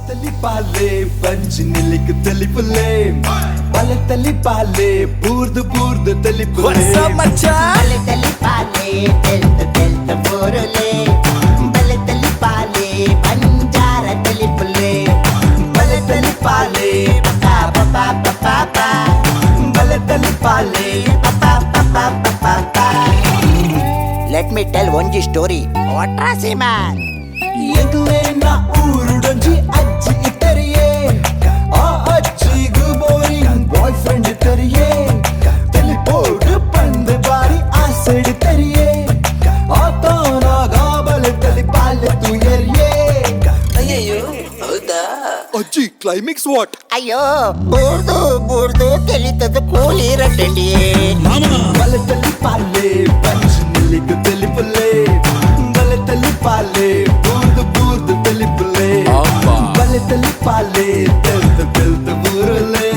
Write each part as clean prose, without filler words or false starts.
ತೆಲಿಪಾಲೆ ಬಂಜಿ ನಿಲ್ಲಿಕ್ ತೆಲಿಪುಲೆ ಬಲೆ ತೆಲಿಪಾಲೆ ಬೂರ್ದು ಬೂರ್ದು ತೆಲಿಪುಲೆ. ಬಲೆ ತಲಿಪಾಲೆ ತೆಲ್ತ ತೆಲ್ತ ಬೋರುಲೆ, ಬಲೆ ತಲಿಪಾಲೆ ಬಂಜಾರ ತಲಿಪುಲೆ, ಬಲೆ ತೆಲಿಪಾಲೆ ಪಾ ಪಾ ಪಾ ಪಾ, ಬಲೆ ತೆಲಿಪಾಲೆ ಪಾ ಪಾ ಪಾ ಪಾ ಪಾ. Let me tell ಒಂಜಿ ಸ್ಟೋರಿ ಒಟ್ರಾಸಿ ಮ್ಯಾನ್. ಎಂಕ್ಲೇನ ಊರುಡೊಂಜಿ ಅಜ್ಜಿ ಇತ್ತರಿಯೇ, ಆ ಅಜ್ಜಿಗು ಬೋರಿಂಗ್ ಬಾಯ್ ಫ್ರೆಂಡ್ ಇತ್ತರಿಯೇ. ತೆಲಿಪೋಡು ಪಂದ್ ಬಾರಿ ಆಸೆಡ್ ತೆರಿಯೇ, ಆತನಾಗ ಬಲೆ ತೆಲಿಪಾಲೆ ತುಯರಿಯೇ. ಅಯ್ಯಯ್ಯೋ, ಹೌದಾ? ಅಜ್ಜಿ, ಕ್ಲೈಮ್ಯಾಕ್ಸ್ what? ಅಯ್ಯೋ, ಬೂರ್ದು ಬೂರ್ದು ತೆಲಿತದ ಕೂಲಿ ರಟ್ಟಂಡಿ. ಬಲೆ ತೆಲಿಪಾಲೆ ಬಂಜಿ ನಿಲ್ಲಿಕ್ ತೆಲಿಪುಲೆ, ಬಲೆ ತೆಲಿಪಾಲೆ ಬೂರ್ದು ಬೂರ್ದು ತೆಲಿಪುಲೆ, ಬಲೆ ತೆಲಿಪಾಲೆ ತೆಲ್ತ ತೆಲ್ತ ಬೂರುಲೆ,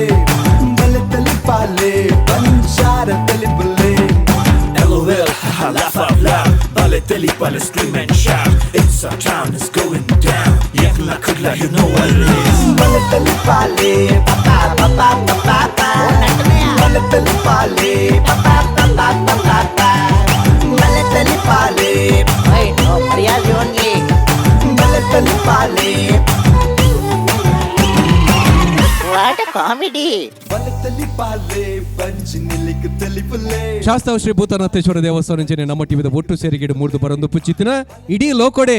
ಬಲೆ ತೆಲಿಪಾಲೆ ಬಂಜಾರ ತೆಲಿಪುಲೆ. LOL, haha, laugh out loud. Bale teli bale scream and shout. It's our town, it's going down. Yakla kudla, you know what it is. ಬಲೆ ತೆಲಿಪಾಲೆ ಪಾ ಪಾ ಪಾ ಪಾ, ಬಲೆ ತೆಲಿಪಾಲೆ ಪಾ ಪಾ ಪಾ ಪಾ, ಬಲೆ ತೆಲಿಪಾಲೆ ಮರ್ಯಾದೆ ಓನ್ಲಿ. ಬಲೆ ತೆಲಿಪಾಲೆ. What comedy! ಬಲೆ ತೆಲಿಪಾಲೆ ಬಂಜಿ ನಿಲ್ಲಿಕ್ ತೆಲಿಪುಲೆ. ಶಾಸ್ತಾವ ಶ್ರೀ ಭೂತನಾಥೇಶ್ವರ ದೇವಸ್ಥಾನ ಅಂಚನೆ ನಮ್ಮ ಟಿವಿದ ಒಟ್ಟು ಸೇರಿಗೆಡು ಮೂರ್ದು ಬರೊಂದು ಪುಚ್ಚಿತ್ತಿನ ಇಡೀ ಲೋಕೊಡೆ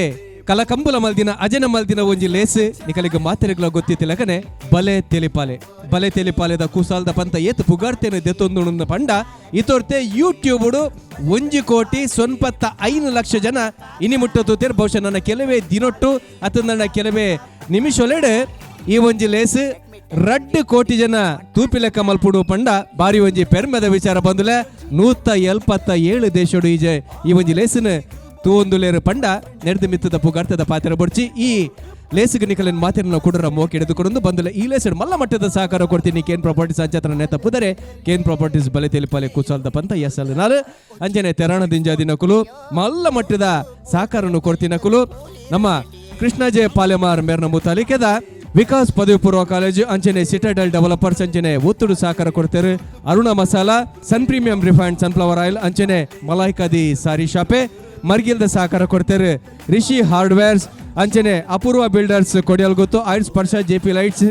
ಕಲಕಂಬುಲ ಮಲ್ದಿನ ಅಜನ ಮಲ್ದಿನ ಒಂಜಿ ಲೇಸ್ ನಿಕಲಿಗೆ ಮಾತೆರೆಗ್ಲ ಗೊತ್ತಿತ್ತಿಲಕನೆ ಬಲೆ ತೆಲಿಪಾಲೆ. ಬಲೆ ತೆಲಿಪಾಲೆದ ಕುಸಾಲ್ದ ಪಂತ ಏತ್ ಪುಗಾರ್ತೇನೆ ದೆತ್ತೊಂದು ಪಂಡ ಇತೋರ್ತೆ ಯೂಟ್ಯೂಬ್ 1 ಕೋಟಿ 95 ಲಕ್ಷ ಜನ ಇನಿ ಮುಟ್ಟ ತೂತೇರ್. ಬಹುಶಃ ನನ್ನ ಕೆಲವೇ ದಿನೊಟ್ಟು ಅತ್ತ ನನ್ನ ಕೆಲವೇ ನಿಮಿಷೊಲೆಡೆ ಈ ಒಂಜಿ ಲೇಸ್ 2 ಕೋಟಿ ಜನ ತೂಪಿಲೆಕ್ಕ ಮಲ್ಪುಡು ಪಂಡ ಬಾರಿ ಒಂಜಿ ಪೆರ್ಮೆದ ವಿಚಾರ ಬಂದುಲೆ. 177 ದೇಶಡು ಈಜೆ ಈ ಒಂಜಿ ಲೇಸಿನ ತೂವೊಂದುಲೇರು ಪಂಡ ನೆಡ್ದು ಮಿತ್ತದ ಪುಗಾರ್ತದ ಪಾತ್ರ ಬೊಡ್ಚಿ. ಈ ಲೇಸಿಗೆ ನಿಕಲಿನ ಮಾತಿನ ಕುಡರ ಮೋಕೆ ಹಿಡಿದುಕೊಂಡು ಬಂದುಲೆ. ಈ ಲೇಸಡ್ ಮಲ್ಲ ಮಟ್ಟದ ಸಹಕಾರ ಕೊಡ್ತೀನಿ ಕೇನ್ ಪ್ರಾಪರ್ಟೀಸ್ ಅಂಚಾತ್ರ ತಪ್ಪುದರೆ ಕೇನ್ ಪ್ರಾಪರ್ಟೀಸ್, ಬಲೆ ತೆಲಿಪಾಲೆ ಕುಸಾಲ್ದ ಪಂತ ಎಸ್ ಎಲ್ ನಾಲ್ ಅಂಜನೆ ತೆರಾಣ ದಿಂಜಾದಿನಕುಲು ಮಲ್ಲ ಮಟ್ಟದ ಸಹಕಾರವನ್ನು ಕೊಡ್ತೀನಕುಲು. ನಮ್ಮ ಕೃಷ್ಣಜಯ ಪಾಲೆಮಾರ್ ಮೇರ್ನ ಮುತಾಲಿಕೆದ ವಿಕಾಸ್ ಪದವಿ ಪೂರ್ವ ಕಾಲೇಜು ಅಂಚನೆ ಸಿಟಾಡೆಲ್ ಡೆವಲಪರ್ಸ್ ಅಂಚನೆ ಒತ್ತಡು ಸಹಕಾರ ಕೊಡ್ತಾರೆ. ಅರುಣ ಮಸಾಲಾ, ಸನ್ ಪ್ರೀಮಿಯಂ ರಿಫೈನ್ಡ್ ಸನ್ಫ್ಲವರ್ ಆಯಿಲ್ ಅಂಚನೆ ಮಲಾಯ್ಕದಿ ಸಾರಿ ಶಾಪೆ. ಮರ್ಗಿಲ್ದ ಸಹಕಾರ ಕೊಡ್ತಾರೆ ರಿಷಿ ಹಾರ್ಡ್ವೇರ್ಸ್ ಅಂಚನೆ ಅಪೂರ್ವ ಬಿಲ್ಡರ್ಸ್ ಕೊಡಿಯಲ್ಗುತ್ತು, ಆಯಿಲ್ ಸ್ಪರ್ಶ, J P lights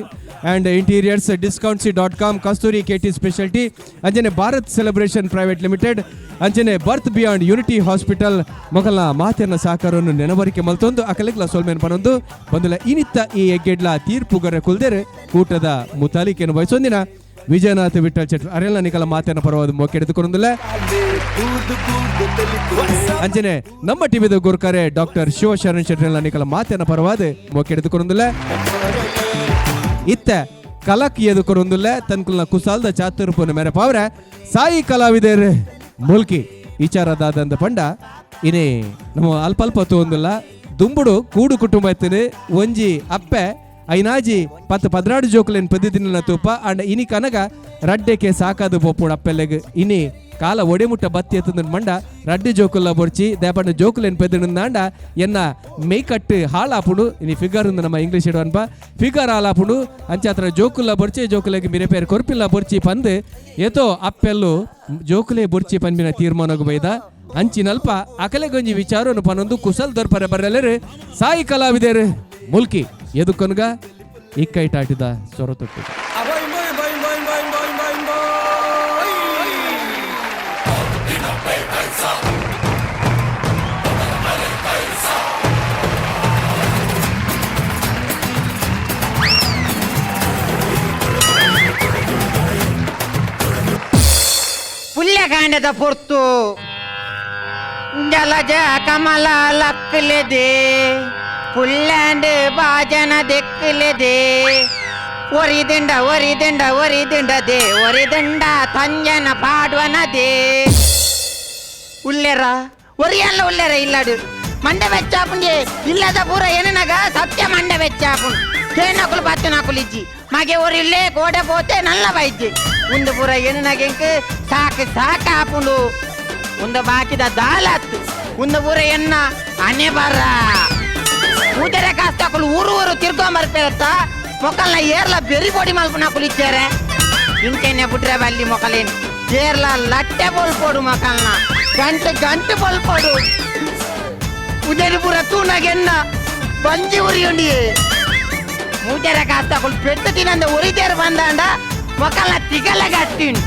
and interiors, ಡಿಸ್ಕೌಂಟ್ಸಿ dot com, Kasturi K T speciality ಅಂಚನೆ ಭಾರತ್ ಸೆಲೆಬ್ರೇಷನ್ ಪ್ರೈವೇಟ್ ಲಿಮಿಟೆಡ್ ಅಂಚನೆ ಬರ್ತ್ ಬಿಯಾಂಡ್ ಯೂನಿಟಿ ಹಾಸ್ಪಿಟಲ್ ಮೊಗಲ ಮಾತೆರ್ನ ಸಹಕಾರವನ್ನು ನೆನವರಿಕೆ ಮಲ್ತೊಂದು ಅಕಲೆಗ್ಲ ಸೊಲ್ಮೆನ್ ಪನೊಂದು ಬಂದುಲ. ಇನಿತ್ತ ಈ ಎಗ್ಗೆಡ್ಲ ತೀರ್ಪುಗರ ಕುಲ್ದೆರೆ ಕೂಟದ ಮುತಾಲಿಕೆಯನ್ನು ವಹಿಸೊಂದಿನ ವಿಜಯನಾಥ್ ವಿಠಲ್ ಚೆಟ್ರು ಅರೆಲ್ಲ ನಿಕಲ ಮಾತೆನ ಪರವಾದ ಮೊಕ್ಕೆಡೆದುಕೊಂಡುಲ್ಲ. ಬೂರ್ದು ಬೂರ್ದು ತೆಲಿಪುಲೆ. ಅಂಚನೆ ನಮ್ಮ ಟಿವಿದ ಗುರುಕರೆ ಡಾಕ್ಟರ್ ಶಿವಶರಣ್ ಶೆಟ್ಟರ್ಲ ನಿಕಲ ಮಾತೆನ ಪರವಾದ ಮೊಕ್ಕೆಡೆದುಕೊಂಡುಲ್ಲ. ಇತ್ತ ಕಲಕ್ ಎದುಕೊರೊಂದುಲ್ಲ ತನ್ಕುಲ್ನ ಕುಸಾಲ್ದ ಚಾತುರ್ಪುನ ಮೇರೆ ಪಾವ್ರೆ ಸಾಯಿ ಕಲಾವಿದರ್ ಮುಲ್ಕಿ. ವಿಚಾರದಾದಂದ ಪಂಡ ಇನಿ ನಮ್ಮ ಅಲ್ಪ ಅಲ್ಪ ತೂವೊಂದುಲ್ಲ, ದುಂಬುಡು ಕೂಡು ಕುಟುಂಬ ಇತ್ತನೆ. ಒಂಜಿ ಅಪ್ಪೆ ಐನಾಜಿ 10 12 ಜೋಕುಲೆನ್ ಪೆದ್ದಿನ ತೂಪ. ಅಂಡ್ ಇನಿ ಕನಗ ರಡ್ಡೆಕೆ ಸಾಕಾದು ಪೋಪುಡು ಅಪ್ಪೆಲ್ಲೆಗ್. ಇನಿ ಕಾಲ ಒಡೆಮುಟ್ಟ ಬತ್ತಿ ಎತ್ತಂದ ಮಂಡ ರಡ್ಡೆ ಜೋಕುಲ್ಲ ಬೊರ್ಚಿ ದೇಪಂಡ ಜೋಕುಲೆನ್ ಪೆದ್ದಿನಂದಾಂಡ ಎನ್ನ ಮೇಕಟ್ಟು ಹಾಳಾಪುಂಡು. ಇನಿ ಫಿಗರ್ ನಮ್ಮ ಇಂಗ್ಲೀಷ್ ಇಡುವನ್ಪ ಫಿಗರ್ ಹಾಳಾಪುಂಡು. ಅಂಚಾತ್ರ ಜೋಕುಲ್ಲ ಬೊರ್ಚಿ, ಜೋಕುಲೆಗ್ ಮಿರೆ ಪೇರ್ ಕೊರ್ಪಿಲ್ಲ ಬೊರ್ಚಿ ಪಂದ್ ಏತೋ ಅಪ್ಪೆಲ್ಲು ಜೋಕುಲೆ ಬೊರ್ಚಿ ಪನ್ಪಿನ ತೀರ್ಮಾನಗು ಬೈದ. ಅಂಚಿನಲ್ಪ ಅಕಲೆಗೊಂಜಿ ವಿಚಾರವನ್ನು ಪನೊಂದು ಕುಸಲ್ ದೊರ್ಪರೆ ಬರಲೇರು ಸಾಯಿ ಕಲಾವಿದರು ಮುಲ್ಕಿ ಎದುಕೊನ್ಗ ಇಕ್ಕೈಟಾಟಿದ ಸೊರತೊಟ್ಟು. ಪುಲ್ಯಕಾಂಡದ ಪೊರ್ತು, ಜಲಜ ಕಮಲ ಲಕ್ಕಲೆದೆ, ಪುಲ್ಯಾಂಡ್ ಬಾಜನ ದೆಕ್ಕಲೆದೆ, ಒರಿದಿಂಡ ಒರಿದಿಂಡ ಒರಿದಿಂಡದೆ, ಒರಿದಿಂಡ ತಂಜನ ಪಾಡ್ವನದೆ. ಉಲ್ಲೆರ ಒರಿಯಲ್ಲ ಉಲ್ಲೆರ ಇಲ್ಲಡು ಮಂಡೆ ಬೆಚ್ಚಾಪುಂಡೆ ಇಲ್ಲದ ಪೂರ ಏನನಾಗ ಸತ್ಯ ಮಂಡೆ ಬೆಚ್ಚಾಪುಂಡು. ಕೇನಕುಲು ಬತ್ತಿನಕುಲು ಇಜ್ಜಿ ಮಗೆ ಒರಿಲ್ಲೇ ಗೋಡೆ ಪೋತೆ ನಲ್ಲ ಬೈಜಿ. ಉಂದು ಪೂರ ಏನನಾಗ ಎಂಕ್ ಸಾಕು ಸಾಕು ಆಪುಂಡು. ಉಂದು ಬಾಕಿದ ದಾಲತ್, ಉಂದು ಪೂರ ಎನ್ನ ಅನೆ ಬರ. ಮುಜರೆ ಕಾಸ್ತಾಕುಲು ಊರು ಊರು ತಿರ್ಕೊಂಬರ್ಪೇರತ್ತ ಮೊಕಲ್ನ ಏರ್ಲ ಬೆರಿ ಪೊಡಿ ಮಲ್ಪುನಕುಲು ಇಚ್ಚಾರೆ ಇಂಚೆನೆ ಬುಡ್ರೆ ಬಲ್ಲಿ ಮೊಕಲೇನು ಏರ್ಲ ಲಟ್ಟೆ ಬೋಲ್ಪೋಡು ಮೊಕಲ್ನ ಗಂಟೆ ಗಂಟೆ ಬೋಲ್ಪೋಡು ಉದಯಪುರ ತೂನಾಗೆನ್ನ ಬಂಜಿ ಉರಿಯುಂಡಿಯೇ ಮುಜರೆ ಕಾಸ್ತಾಕುಲು ಪೆಟ್ಟು ತಿನ್ನಂದ ಉರಿತೇರು ಬಂದಾಂಡ ಮೊಕಲ್ನ ತಿಗಲಗತ್ತೀನಿ